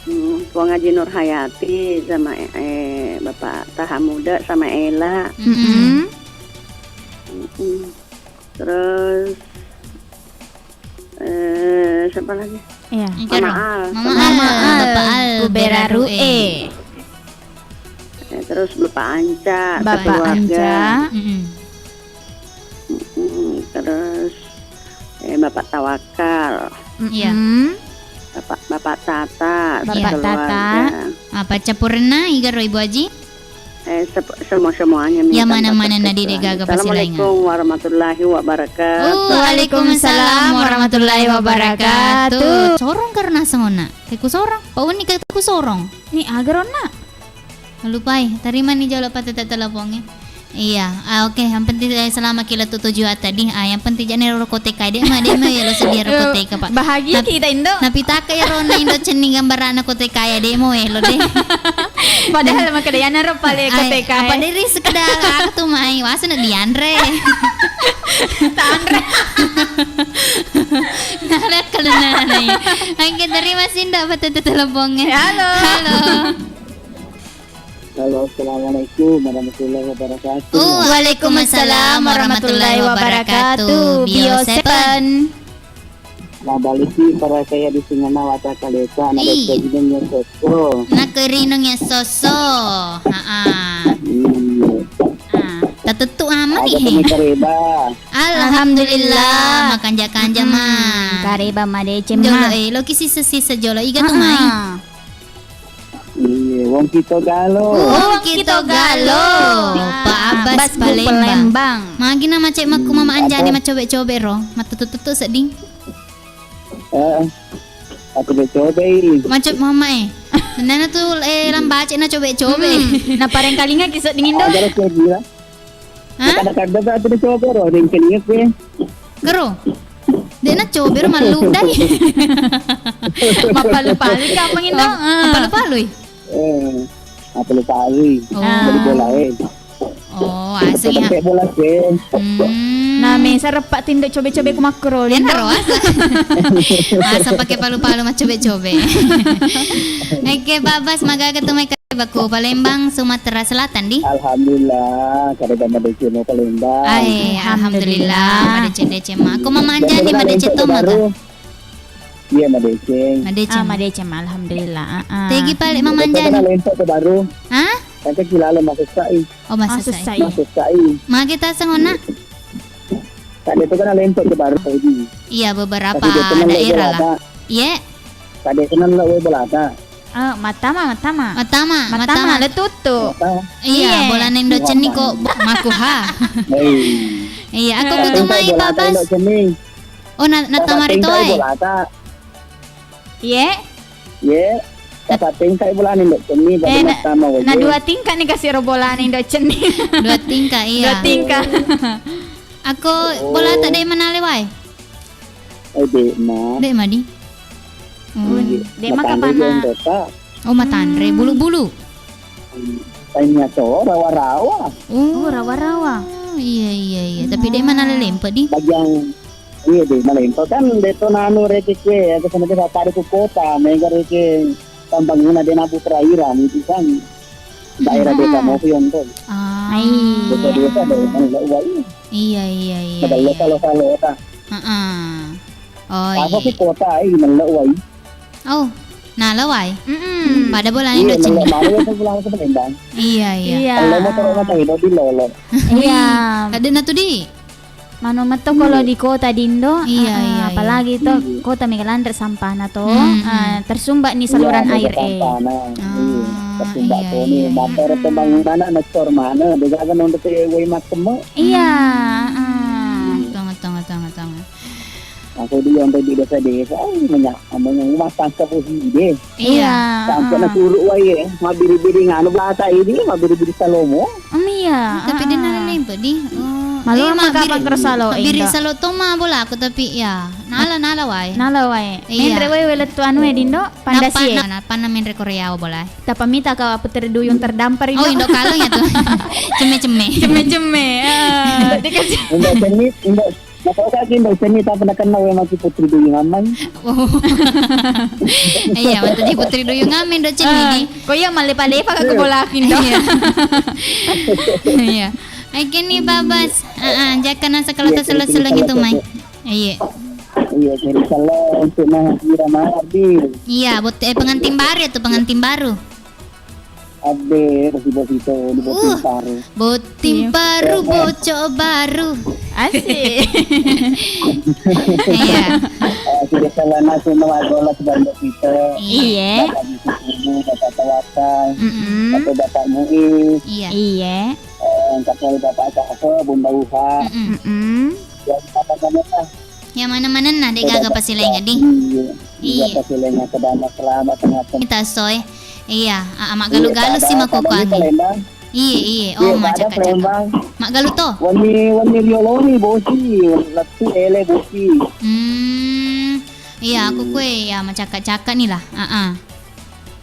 Hmm, Puang Haji Nur Hayati sama, eh, Bapak Taha Muda sama Ela. Mm-mm. Mm-mm. Terus, eh, siapa lagi? Iya. Mama Al. Mama Al. Mama Al. Bapak Al Beraru'e. Beraru'e. Eh, terus Bapak Anca, Bapak sekeluarga. Anca. Mm-mm. Mm-mm. Terus, eh, Bapak Tawakal. Iya. Mm-mm. Bapak, Bapak Tata, Bapak Tata. Sekeluarga. Ah, paccappurenna, iga ro Ibu Aji? Eh, sep-, semua-semuanya minta. Ya, mana-mana na di degaga pasilaingan. Assalamualaikum warahmatullahi wabarakatuh. Oh, waalaikumsalam warahmatullahi wabarakatuh. Sorong karena sengona. Teku sorong. Pauni ke teku sorong. Ni aga ronna? Lupai, terima ni jolo patete teleponnya. Iya, ah, oke, yang penting, eh, selama ki lettu tujuan tadi, ah, yang penting jane ro koteka, de' ma, de' ma elo sedia ro koteka, Pak. Bahagia kita, Indo. Napitaka ya rona Indo Cenning gambarana koteka ya, de' mo elo de'. Padahal maka de' yana ro pale koteka, apa eh. Dari sekedar aku tuh mai, wasa na dianre. Tanre. Nalak kalau nanai. Oke, terima kasih Indo patete teleponnya. Halo. Halo. Halo, assalamualaikum warahmatullahi wabarakatuh. Oh, waalaikumsalam warahmatullahi wabarakatuh. Bio Seven. Mabaliki para kaya di singana wata kaleta, na ih. Nakkerinung ya soso. Nakkerinung ya soso. Ha-ah. Iya. Ah, tatettu amani he. Ada kami kareba. Alhamdulillah, makanja-kanja ma. Hmm, kareba madeceng ma. Jolo, eh, loki sisa-sisa jolo, iga tu mai. Ah. Iya, wong Kito Galo. Wong Kito Galo. Pak Abbas Palembang. Palembang. Magi na macet makku mama anjani macobe-cobe ro. Matutu-tutu sedding. Eh, aku cobe-cobe i. Macet mama eh. Nana tu, eh, lambace na cobe-cobe. Hmm. Na pareng kalinga ki sedding Indo. Ada rasa gila. Hah? Kadang-kadang aku coba ro, ada yang kena ke. Gero. Dek na coba ro malu dai. Mapalu-palu kampung Indo. Oh, ah. Mapalu-palu. Eh, mapalu-palu. Oh. Beli bola eh. Oh, aseng ya. Sampai bola ke. Hmm. Nah, me sareppa tindo coba-coba ku makkuro. Dia naro asa. Asa pakai palu-palu ma coba-coba. Oke, Babas, magaga tu mai Baku Palembang, Sumatera Selatan, di? Alhamdulillah, kareba madeceng mo Palembang. Ai, alhamdulillah, madeceng-deceng ma. Ko mama anjani madeceng to maga? Iya, madeceng. Madeceng. Ah, madeceng ma, alhamdulillah. Ah, ah. Tegi pale mama anjani. Lempok ke baru. Hah? Kan ke kilalo masuk sai. Oh, masuk sai. Masuk sai. Magi taseng ona? Tadi itu kan lempok ke baru tadi. Iya, beberapa daerah lah. Iya. Tadi itu kan lo bolata. Eh, matama, matama. Matama, matama. Matama, le tuttu. Matama. Iya, iya. Bolana Indo Cenning ko maku ha. Hei. Iya, aku kutu mai Babas. Indo Cenning. Oh, na, na tamari to ai. Iya. Iya. Tapa tingka bolana Indo Cenning, eh, na, matama na waje. Dua tingka ni kasi ro bolana Indo Cenning. Dua tingka, iya. Dua tingka. Ako bolata de manale wae. Eh, de ma. De ma di. Hmm. Iya. De ma kapana. Oh, matanre. Hmm. Bulu-bulu. Tanya to rawa-rawa. Oh, rawa-rawa. Iya, iya, iya. Tapi de mana lempe di? Bagian, iya, de mana lempe kan de to nanu rete kue, ya, kesana ke pada ke kota, mega rete pembangunan de nabu perairan itu kan. Daerah desa Mopion to. Ah. Desa-desa de mana uai. Iya, iya, iya, iya. Kalau ta. Heeh. Oh, iya. Apa ke kota ai melok wai. Oh, nala wai. Mm-mm. Pada bolana Indo Cenning. Iya, melok baru itu pulang ke Palembang. Iya, iya. Iya. Kalau motor rumah tadi di lolo. Iya. Tadi na tu di. Manu metto kalau di kota di Indo. Iya, iya, iya. Apalagi to kota mega lanre sampahna to, eh, tersumbat ni saluran air eh. Iya, tersumbat to ni. Motor pembangunan na cor mana, de gaga nonton ke wai makkemo. Iya, heeh. Tong, tong, tong, tong. Aku di yang tadi desa-desa, oh, menya-, menya-, rumah tangga posisi deh. Iya. Sampai na suruk wae, mabbiri-biri nganu belata ini, mabbiri-biri salomo. Em, iya, tapi dia nala lempe di. Oh, malu eh, maka mabbiri-, bangker salo, mabbiri Indo. Salo to ma bola aku tapi ya. Nala, nala wae. Nala wae. Iya. Menre wae welet tu anu e dindo, pandasi e. Nappa, nappa na menre Korea bola. Tapamita ka putri duyung terdampar, oh, Indo. Indo kalong ya tuh. Cemme-cemme. Cemme-cemme. Ah, dikasih. Indo cemme, Indo. Napa kaki Indo cemme tak pernah kenal wae maki putri duyung aman. Oh. Iya, mata di putri duyung aman do cemme di. Ah, ko iya malepa-lepa ka bola aku, Indo. Iya. Iya. Oke nih, Babas. Heeh, jaka nasa kalau iya, terseleng-seleng itu, Mai. Iya. Iya, jadi kalau untuk mahasiswa mana, Bi? Iya, buat, eh, pengantin baru tuh, pengantin baru. Abe, bosi-bosi itu, di bosi baru. Boting baru, bocok baru. Asik. Iya. Eh, sudah salah nasi, nama gola sebanding kita. Iya. Bapak Yusuf Ibu, Bapak Tawakal, mm-mm. Bapak, Bapak Muiz. Iya. Iya. Eh, Bapak Cahko, Bunda Uha. Mm-mm. Mm-mm. Ya, apa namanya? Yang mana-mana nah, dek gaga pasilainga di. Iya. Iya. Pasilainga kedama selamat tengah. Kita soe. Iya, a-, a-, maggalu-galu si makoko angi. Iya, iya. Oh, macaka-caka. Maggalu to. Wani, wani rioloni bosi, lettu ele bosi. Hmm. Iya, aku kue ya macaka-caka nih lah. Heeh.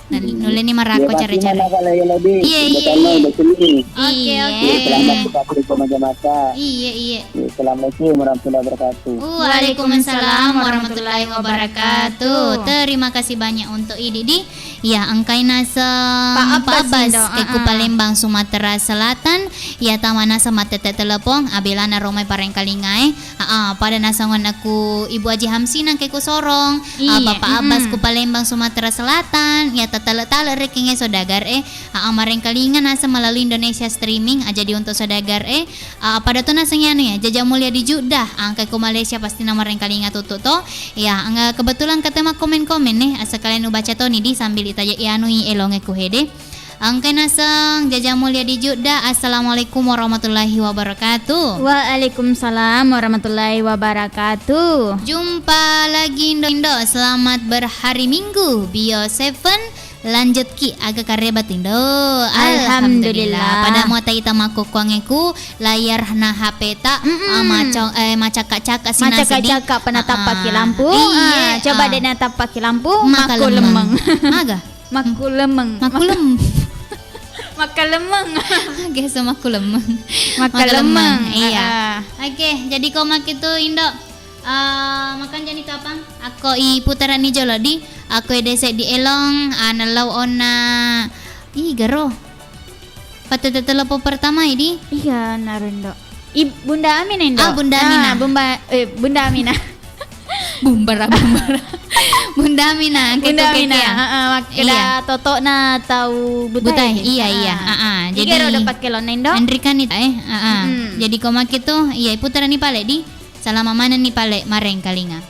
Nah, nulle ni marako cara-cara. Iya, iya, iya. Oke, oke. Selamat bergabung sama jamaah. Iya, iya. Assalamualaikum warahmatullahi wabarakatuh. Waalaikumsalam warahmatullahi wabarakatuh. Terima kasih banyak untuk Idi di. Ya, engkai naseng Pak Abbas, Pak Abbas, Indo. Ke ku Palembang, Sumatera Selatan. Ya, tama naseng mattette telepon, abelana romai parengkalingae. Aa, pada naseng onnaku Ibu Aji Hamsina ke ku Sorong, aa, iya, Bapak Abbas ku Palembang, Sumatera Selatan, ya tatale-tale rekeng e saudagar e, aa, marengkalinga naseng melalui Indonesia Streaming, a, jadi untuk saudagar e, aa, pada to naseng anu ya, Jaja Mulia di Jeddah, engka ku Malaysia pasti na marengkalinga tutu to, ya, anga kebetulan kata ma komen-komen nih, asal kalian ubaca to nih di sambil itaja ianui elonge ku hede. Engka naseng Jaja Mulia di Jeddah. Assalamualaikum warahmatullahi wabarakatuh. Waalaikumsalam warahmatullahi wabarakatuh. Jumpa lagi Indo-Indo. Selamat berhari Minggu. Bio Seven, lanjut ki aga kareba tu Indo. Alhamdulillah. Alhamdulillah. Pada mau taita makkukuangeku layar na H P ta, mm-mm, ah, macong-, eh, macakak-cakak si naseng di. Macakak-cakak pernah tappaki lampu. Iya. Ah, coba dek na tappaki lampu, makkulemeng. Maga? Makkulemeng. Makkulem-, makkalemeng. Biasa makkulemeng. Makkalemeng. Makkalemeng, iya. Heeh. Oke, jadi ko makitu Indo. Eh, makan jani tu apa? Ako i putarani jolo di. Ako ede seddi elong, ah, nellau onna. Ih, garo. Patete telepon pertama idi. Iya, narundo. I, Bunda Aminah, Indo. Ah, Bunda Aminah. Ah, Bumba-, eh, Bunda Aminah. Bumbara, bumbara. Bunda Aminah, Bunda Aminah, heeh, makkeda totokna tau butai. Butai, iya, iya, heeh. Heeh. Jadi, ro udah pakai lona, Indo? Andrikani, eh, heeh. Mm-mm. Jadi, ko makitu, iya, putarani pale di, salama manenni pale, marengkalinga.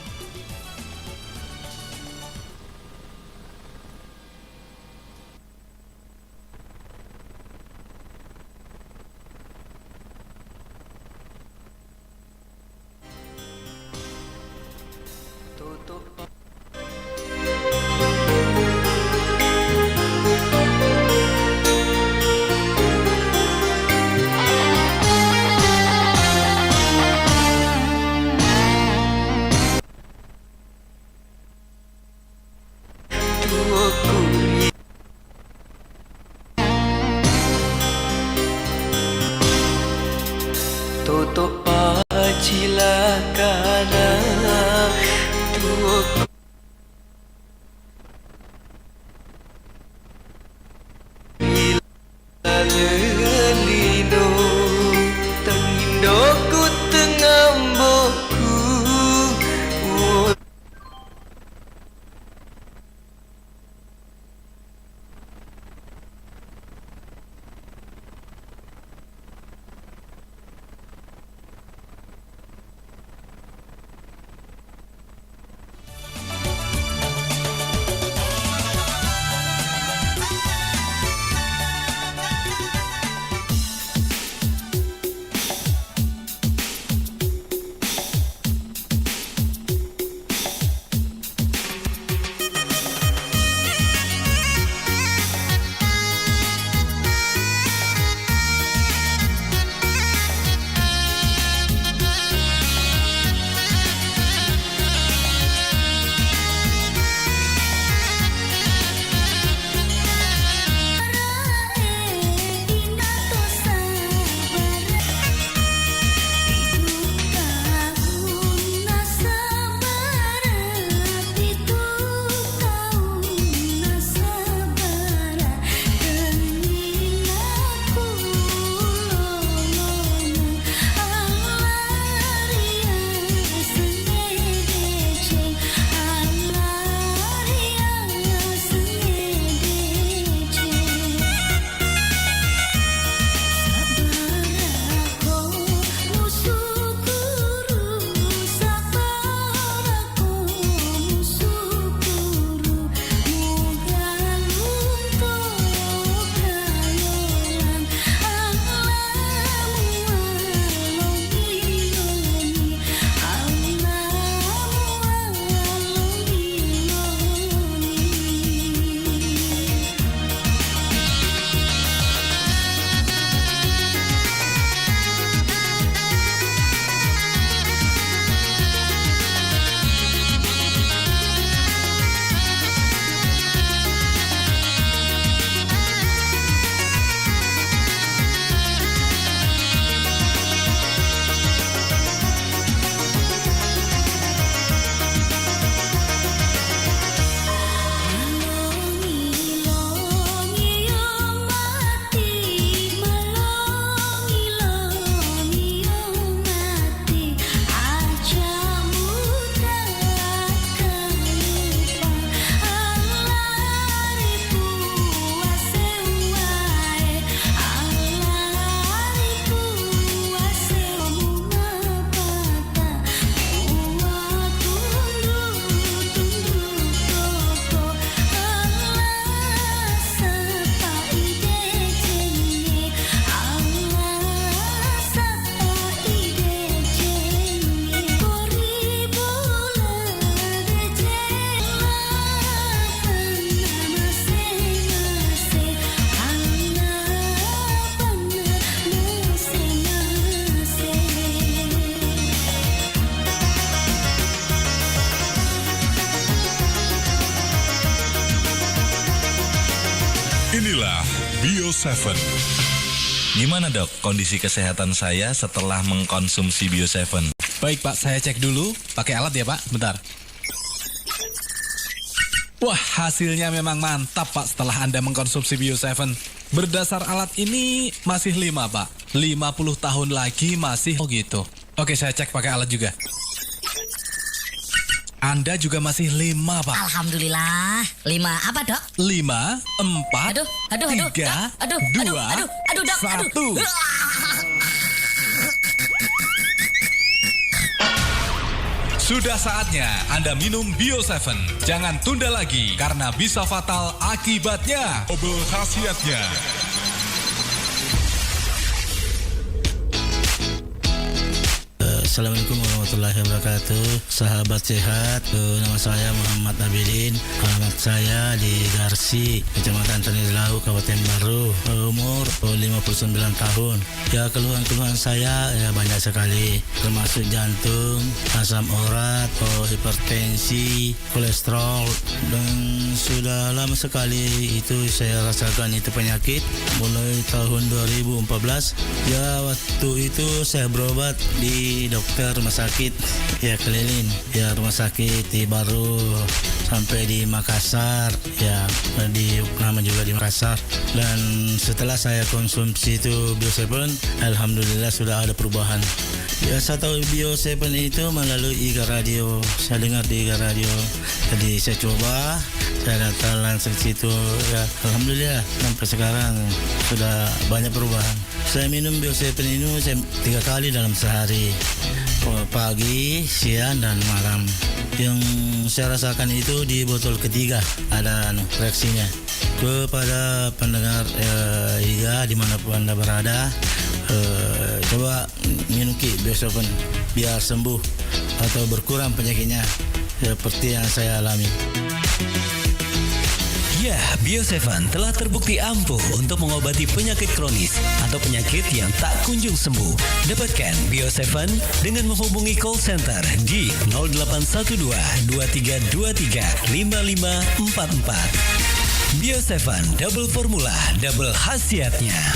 Inilah Bio Seven. Gimana, Dok, kondisi kesehatan saya setelah mengkonsumsi Bio Seven? Baik, Pak, saya cek dulu. Pakai alat ya, Pak. Bentar. Wah, hasilnya memang mantap, Pak, setelah Anda mengkonsumsi Bio Seven. Berdasar alat ini, masih lima, Pak. Lima puluh tahun lagi masih, oh gitu. Oke, saya cek pakai alat juga. Anda juga masih lima, Pak. Alhamdulillah. Lima apa, Dok? Lima, empat, aduh, aduh, aduh, tiga, Dok. Aduh, aduh, dua, aduh, aduh, Dok. Aduh. Satu. Sudah saatnya Anda minum Bio Seven. Jangan tunda lagi, karena bisa fatal akibatnya. Obel khasiatnya. Assalamualaikum warahmatullahi wabarakatuh. Sahabat sehat, eh, nama saya Muhammad Abilin. Alamat saya di Garsi, Kecamatan Tanilauk, Kabupaten Barru. Eh, umur, eh, lima puluh sembilan tahun. Ya, keluhan-keluhan saya, ya, banyak sekali, termasuk jantung, asam urat, eh, hipertensi, kolesterol, dan sudah lama sekali itu saya rasakan itu penyakit, mulai tahun dua ribu empat belas. Ya, waktu itu saya berobat di dokter rumah sakit, ya, keliling, ya, rumah sakit di Barru sampai di Makassar, ya, di Yokohama juga di Makassar. Dan setelah saya konsumsi itu Bio Seven, alhamdulillah sudah ada perubahan. Ya, saya tahu Bio Seven itu melalui Iga Radio. Saya dengar di Iga Radio. Jadi saya coba, saya datang langsung ke situ. Ya, alhamdulillah sampai sekarang sudah banyak perubahan. Saya minum Bio Seven ini saya tiga kali dalam sehari. Pagi, siang, dan malam. Yang saya rasakan itu di botol ketiga ada, anu, reaksinya. Kepada pendengar, eh, Iga dimanapun Anda berada, eh, coba minum ki Bio Seven biar sembuh atau berkurang penyakitnya seperti yang saya alami. Ya, Bio Seven telah terbukti ampuh untuk mengobati penyakit kronis atau penyakit yang tak kunjung sembuh. Dapatkan Bio Seven dengan menghubungi call center di nol delapan satu dua, dua tiga dua tiga, lima lima empat empat. Bio Seven Double Formula, double khasiatnya.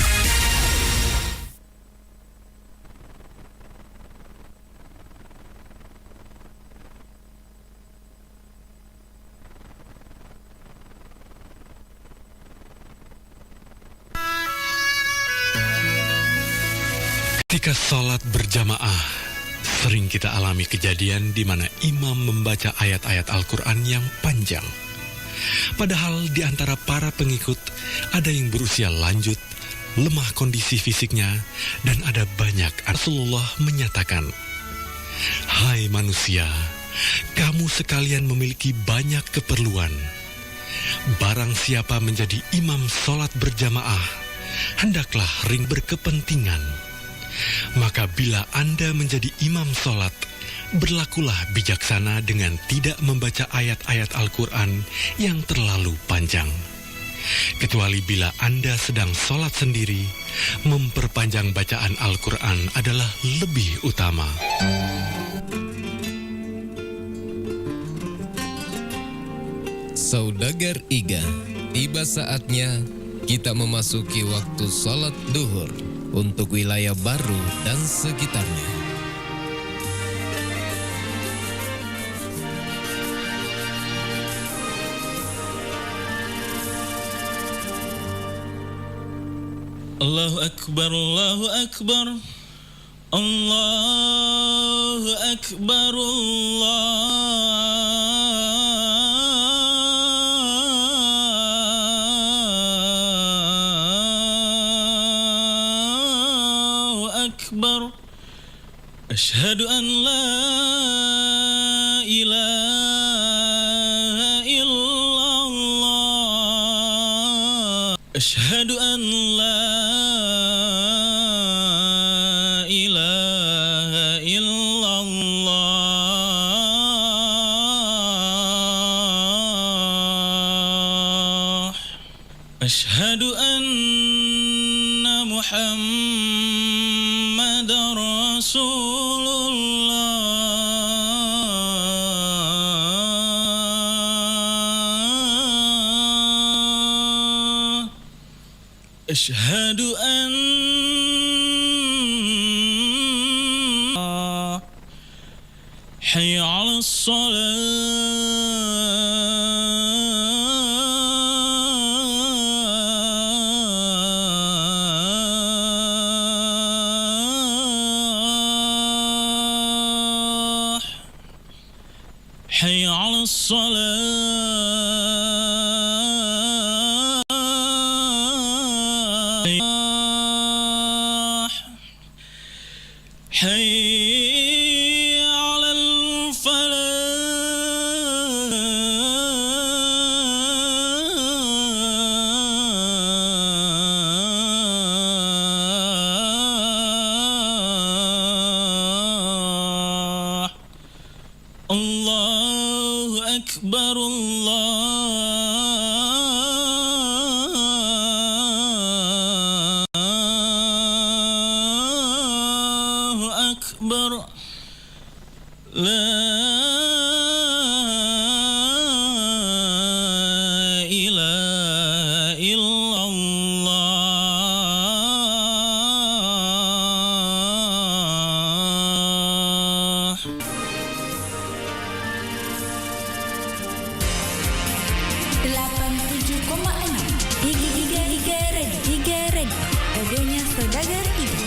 Ketika salat berjamaah, sering kita alami kejadian di mana imam membaca ayat-ayat Al-Quran yang panjang. Padahal di antara para pengikut ada yang berusia lanjut, lemah kondisi fisiknya, dan ada banyak. Rasulullah menyatakan, "Hai manusia, kamu sekalian memiliki banyak keperluan. Barang siapa menjadi imam salat berjamaah, hendaklah ring berkepentingan. Maka bila Anda menjadi imam salat, berlakulah bijaksana dengan tidak membaca ayat-ayat Al-Quran yang terlalu panjang. Kecuali bila Anda sedang salat sendiri, memperpanjang bacaan Al-Quran adalah lebih utama." Saudagar Iga, tiba saatnya kita memasuki waktu salat duhur untuk wilayah Barru dan sekitarnya. Allahu Akbar, Allahu Akbar. Allahu Akbar, Allahu Akbar. Asyhadu an la ilaha illallah. أشهد أن لا إله إلا الله. أشهد أن محمدا رسول الله. أشهد أن، حي على الصلاة. حي على الصلاة. حي على الفلاح. الله أكبر، الله أكبر. لا إله إلا الله. Delapan tujuh koma enam. Iga, iga, iga, red, iga, red. Radionya Saudagar Iga.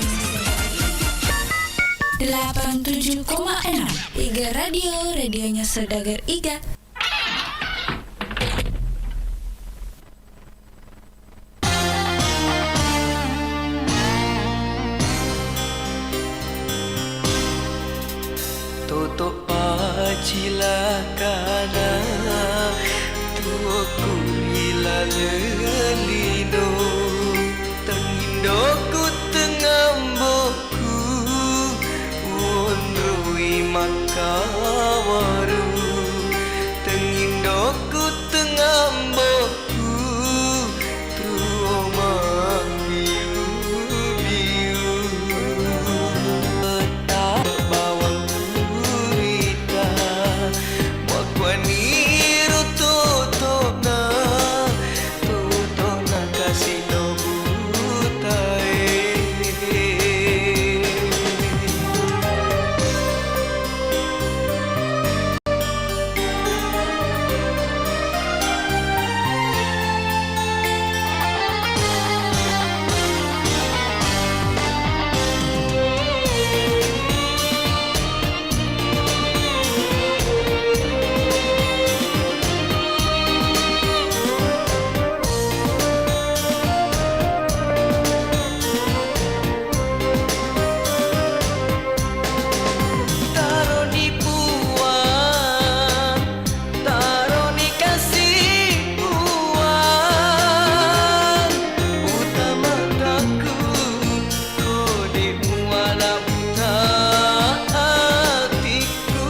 Delapan tujuh koma enam. Iga Radio, radionya Saudagar Iga. Toto pacilakana tuoku ilaleng lino, tengindoku tengambokku wonroi makkawaru, tengindoku tengambokku tuo mabbiu-biu. Petta bawang gurita, makkuaniro toto'na, toto'na kasino butae. Taroni Puang, taroni kasih Puang, buta mataku, ko de' muala buta atiku.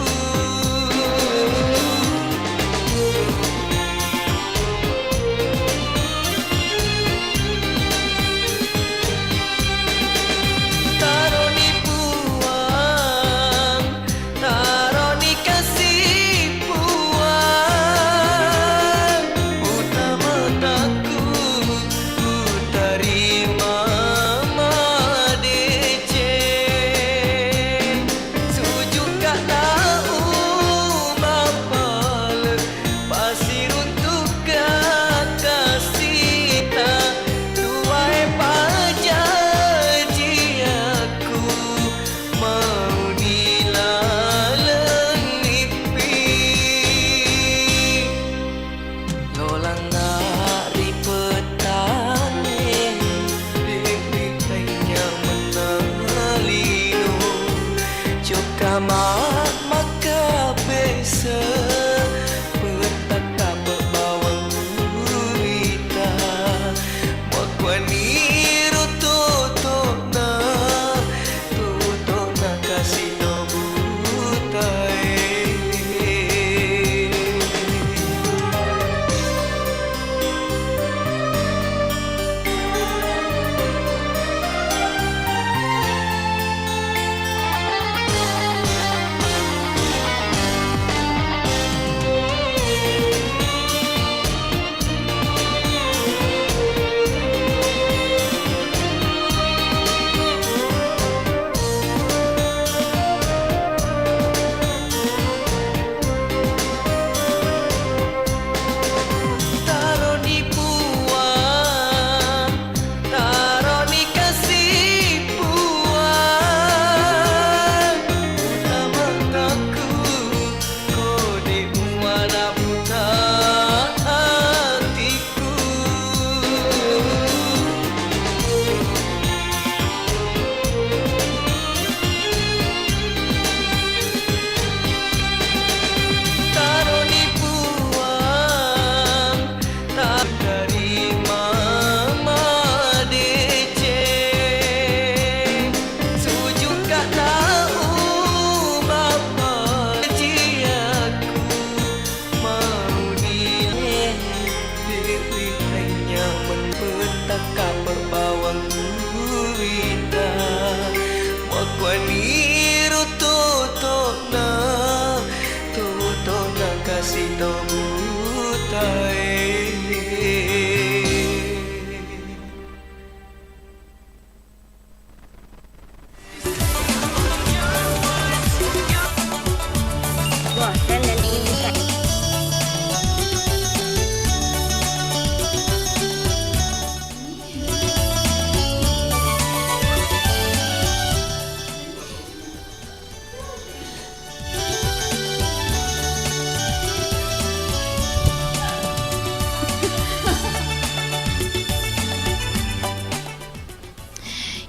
Taroni Puang, taroni kasih Puang, buta mataku, ku tarima madeceng. Sujukka tau mapale, pasiruntukka kasita, tuwae pajajiakku mauni laleng nippi. Lolangnga ri pettangnge, de'ni tennya mennang lino. Jokka ma-, makkabese, pettakka bawang gurita. Makkuaniro toto'na, toto'na kasino butae.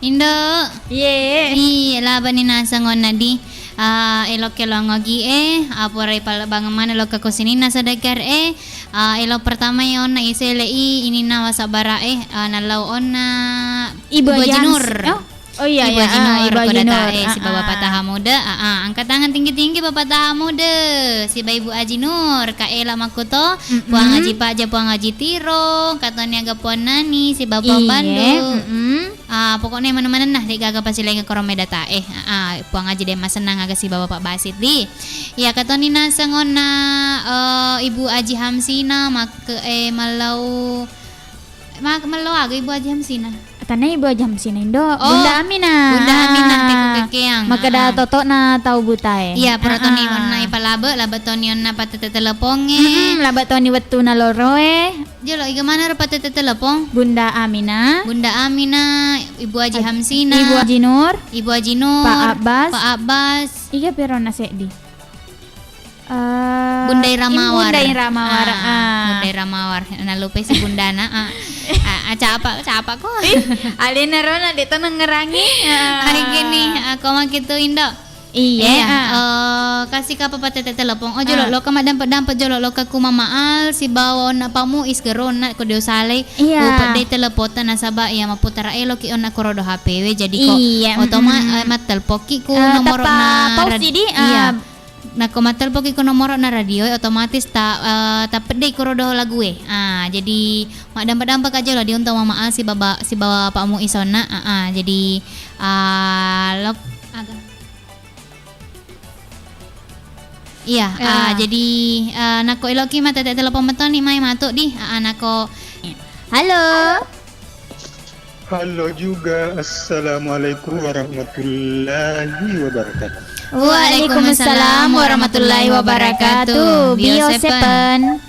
Indo. Iye. Iya, labani naseng onna di, ah, elo kelong ogi e, ah, purai palebang mana lo ke kusininna sedegar e, ah, elo pertama ya onna isele i, ininna wasabara e, ah, nalau onna Ibu Ibu Haji Haji Hams-, Nur. Oh. Oh iya, Ibu iya, Haji ah, Nur, Ibu Haji Kodata Nur, e, ah, sibawa ah. Pataha Muda, ah, ah, angkat tangan tinggi-tinggi Bapak Taha Muda, siba Ibu Haji Nur, Kak Ela Makuto, mm-mm. Puang Haji Paja, Puang Haji Tiro, katoni aga Puang Nani, siba Puang Iye, Pandu. Mm-mm. Ah, pokoknya mana-mana nah, degaga pasilainga korome data e. Ah, ah, Puang Haji Dema Senang aga siba Bapak Basit di. Ya, katoni naseng onna, eh, Ibu Haji Hamsina, makke, eh, malau Ma-, mello aga Ibu Haji Hamsina? Tanai Ibu Haji Hamsina, Indo. Oh, Bunda Aminah. Bunda Aminah, ah, teku kekeang. Makkeda ah. Totokna tau buta e. Iya, pura ah, toni ah. Onna ipalabe, labe toni onna patete telepong e. Mm-mm, labe toni wettuna loro e. Jolo, iga mana ro patete telepong? Bunda Aminah. Bunda Aminah, Ibu Haji Hamsina. Ibu Haji Nur. Ibu Haji Nur. Pak Abbas. Pak Abbas. Iga perona seddi. Eh, Bunda Ira Mawar. Bunda Ira Mawar, ah, ah. Bunda Ira Mawar. Nalupai si bundana, ah. Ah, ah, capa, capa ko. Ih, alena rona de' to nengngerangi. Ah. Ai gini, ah, ko makitu Indo. Iya, iya, ah. Eh, kasi kapa patete telepon. Oh, jolo, ah. Loka maddampe-dampe jolo, loka ku Mama Al, sibawa onna Pak Muiz gero onna ko diosalai. Iya. Ku pedde telepon nasaba iya maputara eloki onna korodo H P we, jadi ko iya, otoma-, mm-mm. Eh, mattelpokki ku eh, nomorona teppa pause rad-, di, iya. Eh, Nako mattelpoki ko nomoro'na radio e, otomatis ta, eh, tapeddei korodo lagu e. Ah, jadi maddampa-dampa ka jolo di untu Mama Al sibawa, sibawa Pak Muiz onna. Ah, ah, jadi, ah, lok-, aga? Iya, ah, iya. Jadi, eh, nako eloki matete telepon metoni mai matu di. Ah, ah, nako. Halo. Halo juga, assalamualaikum warahmatullahi wabarakatuh. Waalaikumsalam warahmatullahi wabarakatuh. Bio Seven.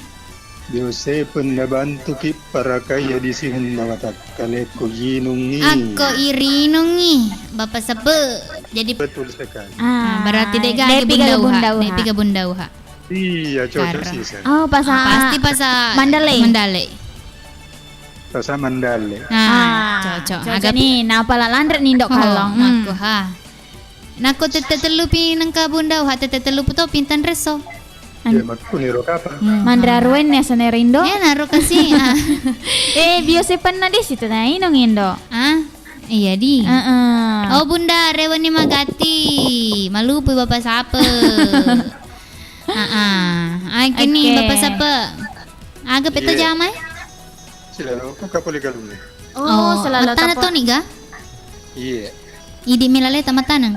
Bio Seven, nabantuki parakaiya di sihenna watakkalekko ginungi. Akko irinungi, Bapak Sepe. Jadi betul sekali. Ah, berarti de' gaga Bunda Uha, de' piga Bunda Uha. Iya, cocok sih, Sen. Oh, pasa-, pasti pasa Mandale. Mandale. Pasa Mandale. Ah, cocok. Cocok ni, napa la lanre ni, Ndok Kallong. Oh, makku ha. Nako tette tellu pi nengka Bunda Uha, tette tellu pu to pintan reso. Iya, makku niro kapa. Hmm. Manre aruwen ya senero Indo. Ya, naro kasi. Ah. Eh, bio sepenna deh situ na inung Indo. Ah, iya di. Heeh. Oh, Bunda, reweni magatti. Malupu Bapak Sape. Heeh. Ai kini Bapak Sape. Aga peto jama e? Sila lo ko kapoli galunge. Oh, selalu matana toni ga? Iya. Idi mi laleta mataneng?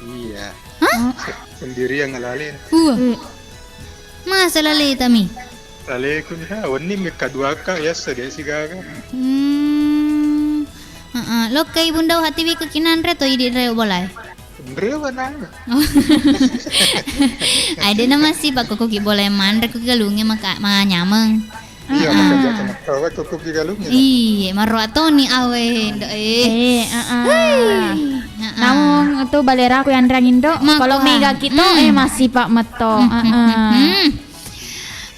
Iya. Hah? Sendirian ngalale. Wah. Masa laleta mi? Laleku ni ha, wenni mi kaduaka, yassa de sigaga. Hmm. Heeh. Lokkai Bunda Uha tiwi ke kinanre to idi reo bolae. Nrewa nana. Oh. Ade na masih pak kokoki bolae manre ko galunge maka manyameng. Iya, maka jaka makawa kokoki galunge. Iya, marroa toni awe, Ndok e. Eh, heeh. Namun itu baleraku yang rang Indo, kalau mega kito, eh, masih pak meto. Heeh.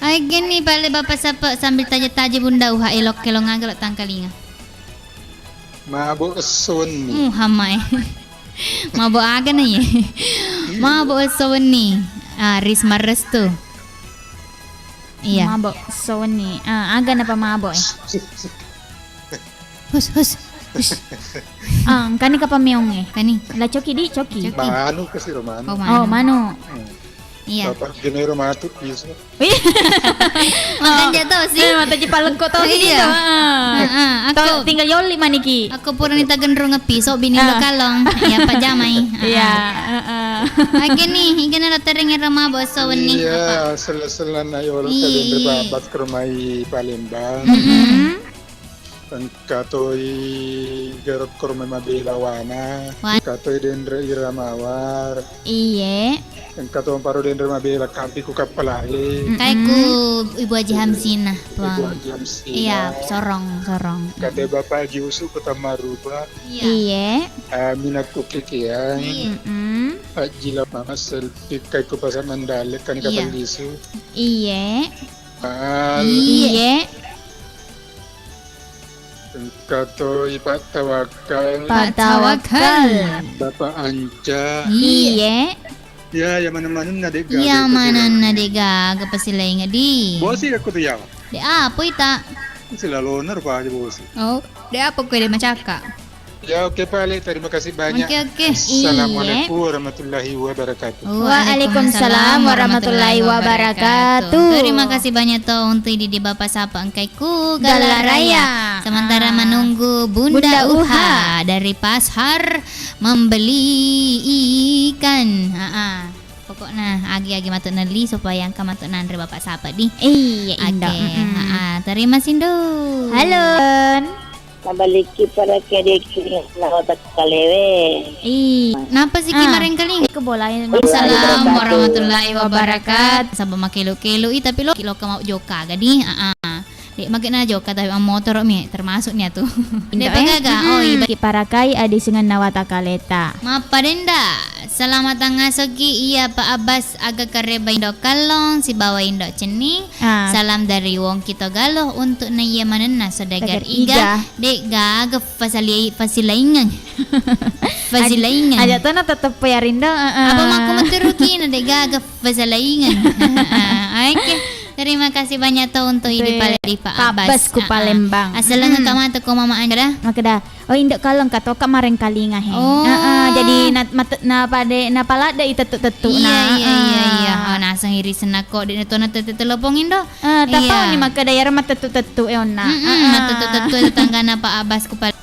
Ai gini pale Bapak Sape sambil taja-taja Bunda Uha elok kelong aga lo tangkalinga. Mabo esso wenni. Uh, hamae. Mabo aga na ye? Mabo esso wenni. Ah, Risma Restu. Iya. Mabo esso wenni. Ah, aga napa mabo e? Hus, hus, hus. Ah, engkani kapa meong e? Kani. La coki di, coki. Coki. Manu kasi ro manu. Oh, manu. Oh, manu. Hmm. Iya. Bapak genero matu piso. Makanja to si. Eh, mata ji palekko to si. Iya. Heeh, aku tinggal yoli maniki. Aku purani tagenrung piso bini lo kalong. Iya, pajamai. Iya, heeh. Aga ni, igana lo tereng era mabo esso wenni. Iya, sela-selana yolo kaleng babat ke rumah Palembang. Mm-mm. Engka toi gero koromai mabela wana, engka toi denre ira mawar. Iye. Engka to paro denre mabela kampi ku kappalae. Engkai ku Ibu Haji Hamsina, Puang. Ibu Haji Hamsina. Iya, sorong, sorong. Kade Bapak Haji Usu ku Tamaruba. Iya. Iye. Aminah ku Kikiang. Iye. Mm-mm. Haji Lama Selpi kai ku Pasar Mandale kan kapal lisu. Iye. Iye. Katoi Pak Tawakal. Pak Tawakal. Bapak Anca. Iye. Ya, ya maneng-manenna de' gaga. Ya manenna de' gaga pasilaingeng di. Bosi aku tu ya. De' apa ita? Silalona rupa aja bosi. Oh, de' apa kue de' macaka. Ya, oke, Pak Ale. Terima kasih banyak. Oke, oke. Assalamualaikum warahmatullahi wabarakatuh. Waalaikumsalam warahmatullahi wabarakatuh. Terima kasih banyak to untuk idi di Bapak Sapa engkai ku Galaraya. Galaraya. Sementara menunggu Bunda Uha dari pasar membeli ikan. Ha-ha. Pokokna agi-agi matu nelli supaya engka matu nanre Bapak Sapa di. Iya, Indo. Oke, ha-ha. Terima sindo. Halo. Nabalikki pada kedeki lawata kalewe. Ih, napa siki marengkaling? Ke bola. Assalamualaikum warahmatullahi wabarakatuh. Saba makelo-kelo i tapi lo, lo ka mau joka gadi. Ah, ah. Dek magena joka tapi am motoro mi termasuk nia tu. Dek pagaga. Oh, iba. Ki parakai adi singenna wata kaleta. Mappadenda. Selamat tangasoki iya Pak Abbas aga kareba Indo Kallong sibawa Indo Cenning. Ah. Salam dari Wong Kito Galo untuk naiya manenna saudagar iga. Dek gaga fasali-, fasilaingeng. Fasilaingeng. Aja tona tetep ya Rindo. Heeh. Apa mako meteruki na dek gaga fasilaingeng. Heeh. Oke. Terima kasih banyak to untuk idi pale di Pak Abbas ku Palembang. Asal nggak kamata ko mama anda dah. Makeda. Oh, Indo Kallong ka toka marengkalinga he. Oh. Heeh, jadi na, mate-, na pade, na paladde i tettu-tettu. Iya, iya, iya, iya. Oh, naseng iri senako de to na tette telepon Indo. Eh, tapau ni makkeda iyaro matettu-tettu e onna. Mm-mm, matettu-tettu e tetanggana Pak Abbas ku pal-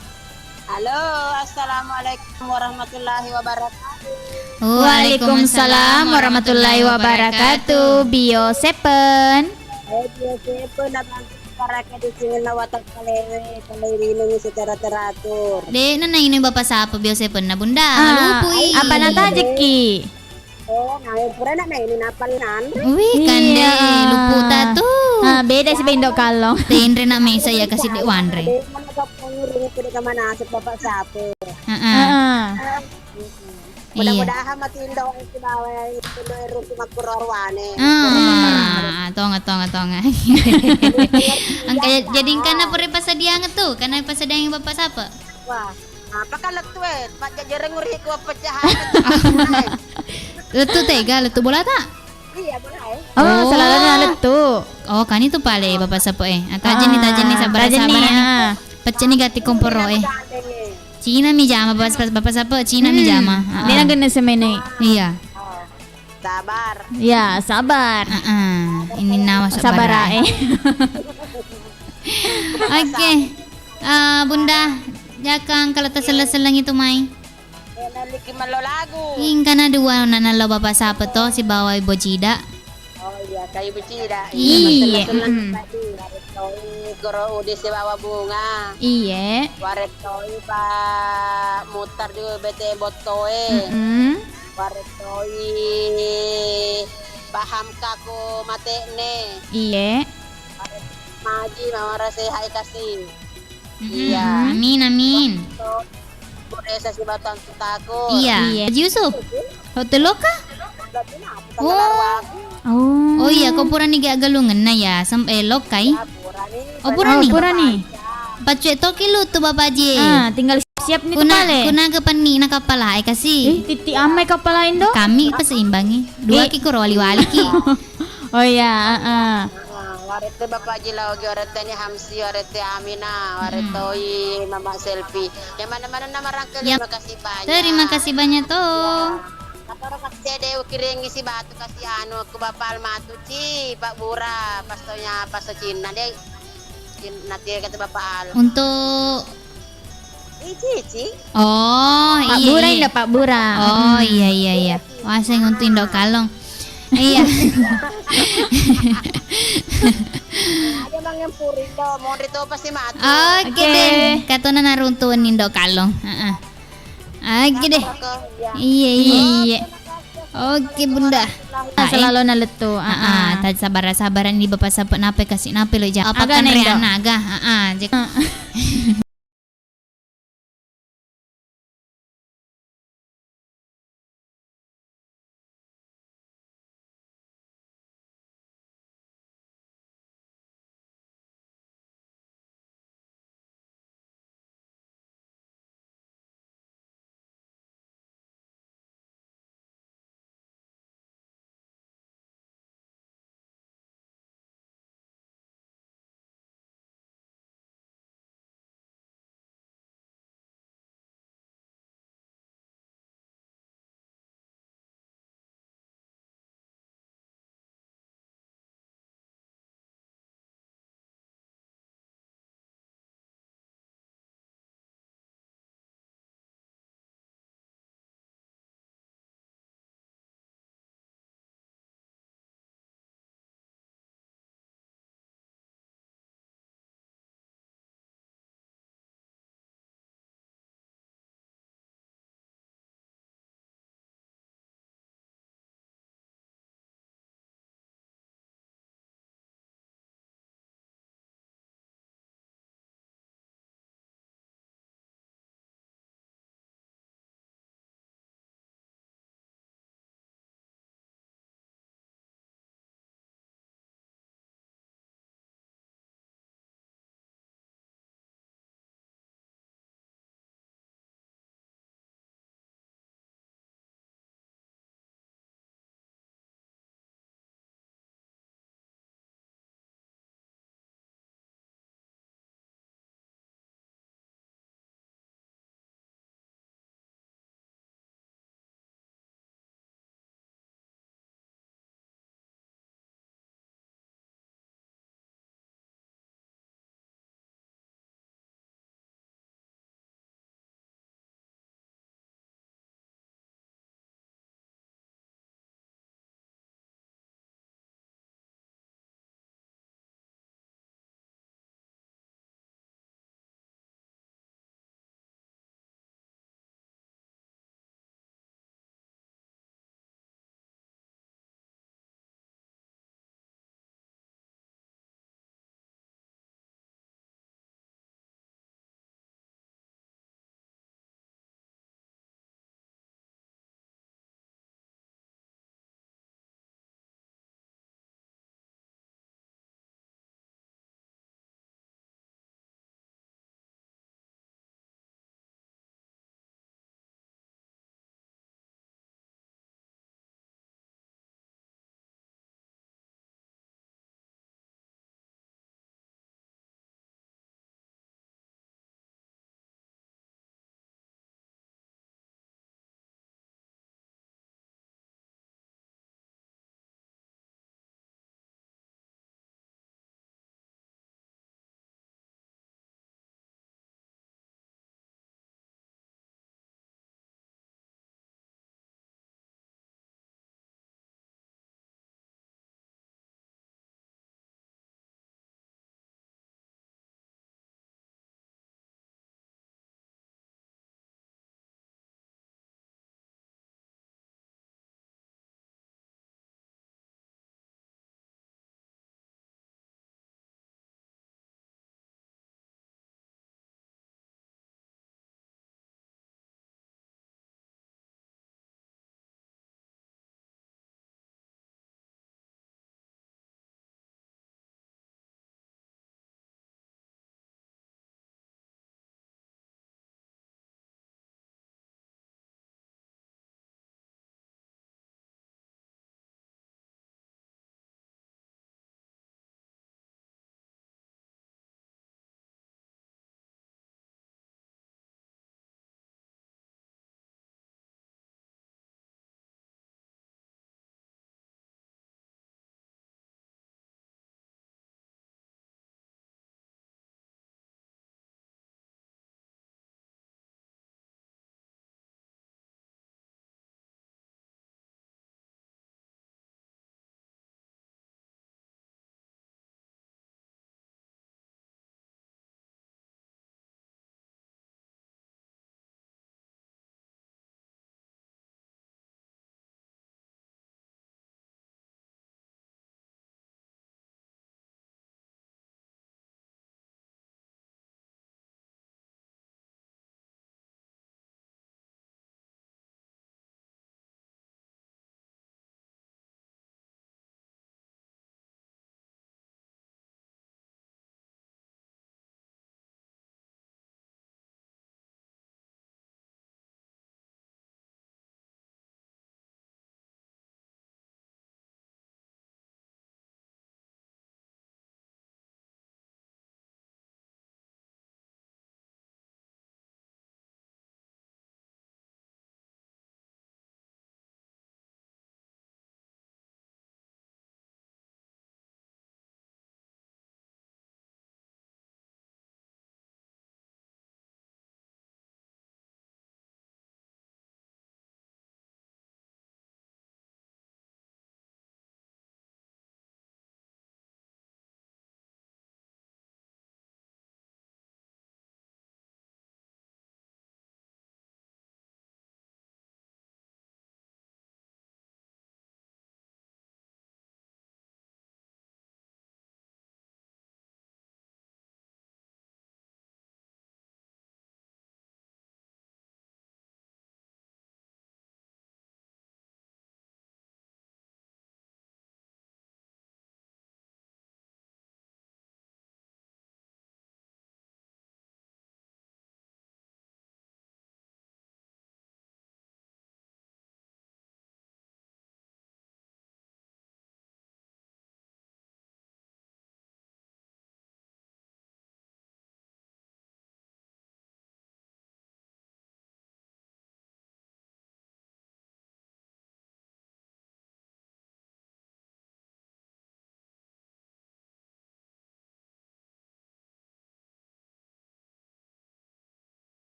Halo, assalamualaikum warahmatullahi wabarakatuh. Waalaikumsalam warahmatullahi wabarakatuh. Bio Seven. Eh, Bio Seven, abang. Paraka di sini lawata kalewe, kalau diminum secara teratur. De, nana ini Bapak Sapa biasa pernah Bunda, ah, lupu i. Apa natajekki? Oh, nah, pura nak main ini apa nanre? Wih, kande, lupu ta tu. Ah, beda si Indo Kallong. Tenre nak mesa ya kasih dek wanre. Mana kapang rumah pada kemana asap Bapak Sapa? Heeh. Heeh. Mudah-mudahan matu Indo sibawa Indo e rupi makkuro arwane. Ah, tonga, tonga, tonga. Engka jadi engkana pura pasadiang tu, kana pasadiang Bapak Sapa? Wah, apa kan lettu e? Pak jajareng uriku apa cahaya. Lettu tega, lettu bola tak? Iya, bola e. Oh, selalu lettu. Oh, kani tu pale Bapak Sapa e. Ah, tajeng ni, tajeng ni, sabar, sabar ni. Pecce ni gati komporo e. Cina mi jama, Bapak, Bapak Sapa? Cina mi jama. Heeh. Dia nak kena semene. Iya. Sabar. Ya, sabar. Heeh. Ini nawa sabar. Sabar e. Oke. Ah, Bunda, jakang kalau tersela-selang itu mai. Naliki mello lagu. Ingkana dua nana lo Bapak Sapa to sibawa Ibu Cida. Oh iya, kayu becida. Iya. Iya, mm-mm. Warettoi koro ude sibawa bunga. Iya. Warettoi Pak Mutar di B T Bottoe. Mm-mm. Warettoi Pak Hamka ko mate'ne. Iya. Maji mawara sehat kasih. Mm-mm. Iya. Amin, amin. Desa Sibatang Sutaku. Iya. Iya. Haji Yusuf. Hotel Loka? Oh. Oh. Oh iya, ko purani ga galungenna ya, sem-, eh, Lokai. Oh, purani. Oh, purani. Pacue toki lu tu Bapak Ji. Ah, tinggal siap-siap ni tu pale. Kuna ga panni na kapala e kasi. Eh, titi amai kapala Indo? Kami paseimbangi. Dua ki kuro wali-wali ki. Oh iya, heeh. Ah, warete Bapak Ji Laogi, warete ni Hamsi, warete Amina, waretoi Mama Selfie. Yang mana-mana nama rangkeli, terima kasih banyak. Terima kasih banyak to. Apa orang kasih cede ukiring isi batu kasih anu ke Bapak Almatu ci, Pak Bura, pastonya, pasto Cina deh. Cin-, nanti kata Bapak Al. Untuk Ici, Ici. Oh, Pak Bura, iya. Indah Pak Bura. Oh, iya, iya, iya. Wah, saya nguntu Indo Kalong. Iya. Ada mangempurin do, mau rito pasti mati. Oke deh. Katona naruntuin Indo Kalong. Heeh. Oke deh. Iya, iya, iya. Oke, Bunda. Ah, selalu nalettu. Ah, ah, sabar-sabaran di Bapak Sapa, napa kasih napa lo ja. Apa kan Indo? Aga. Ah, ah.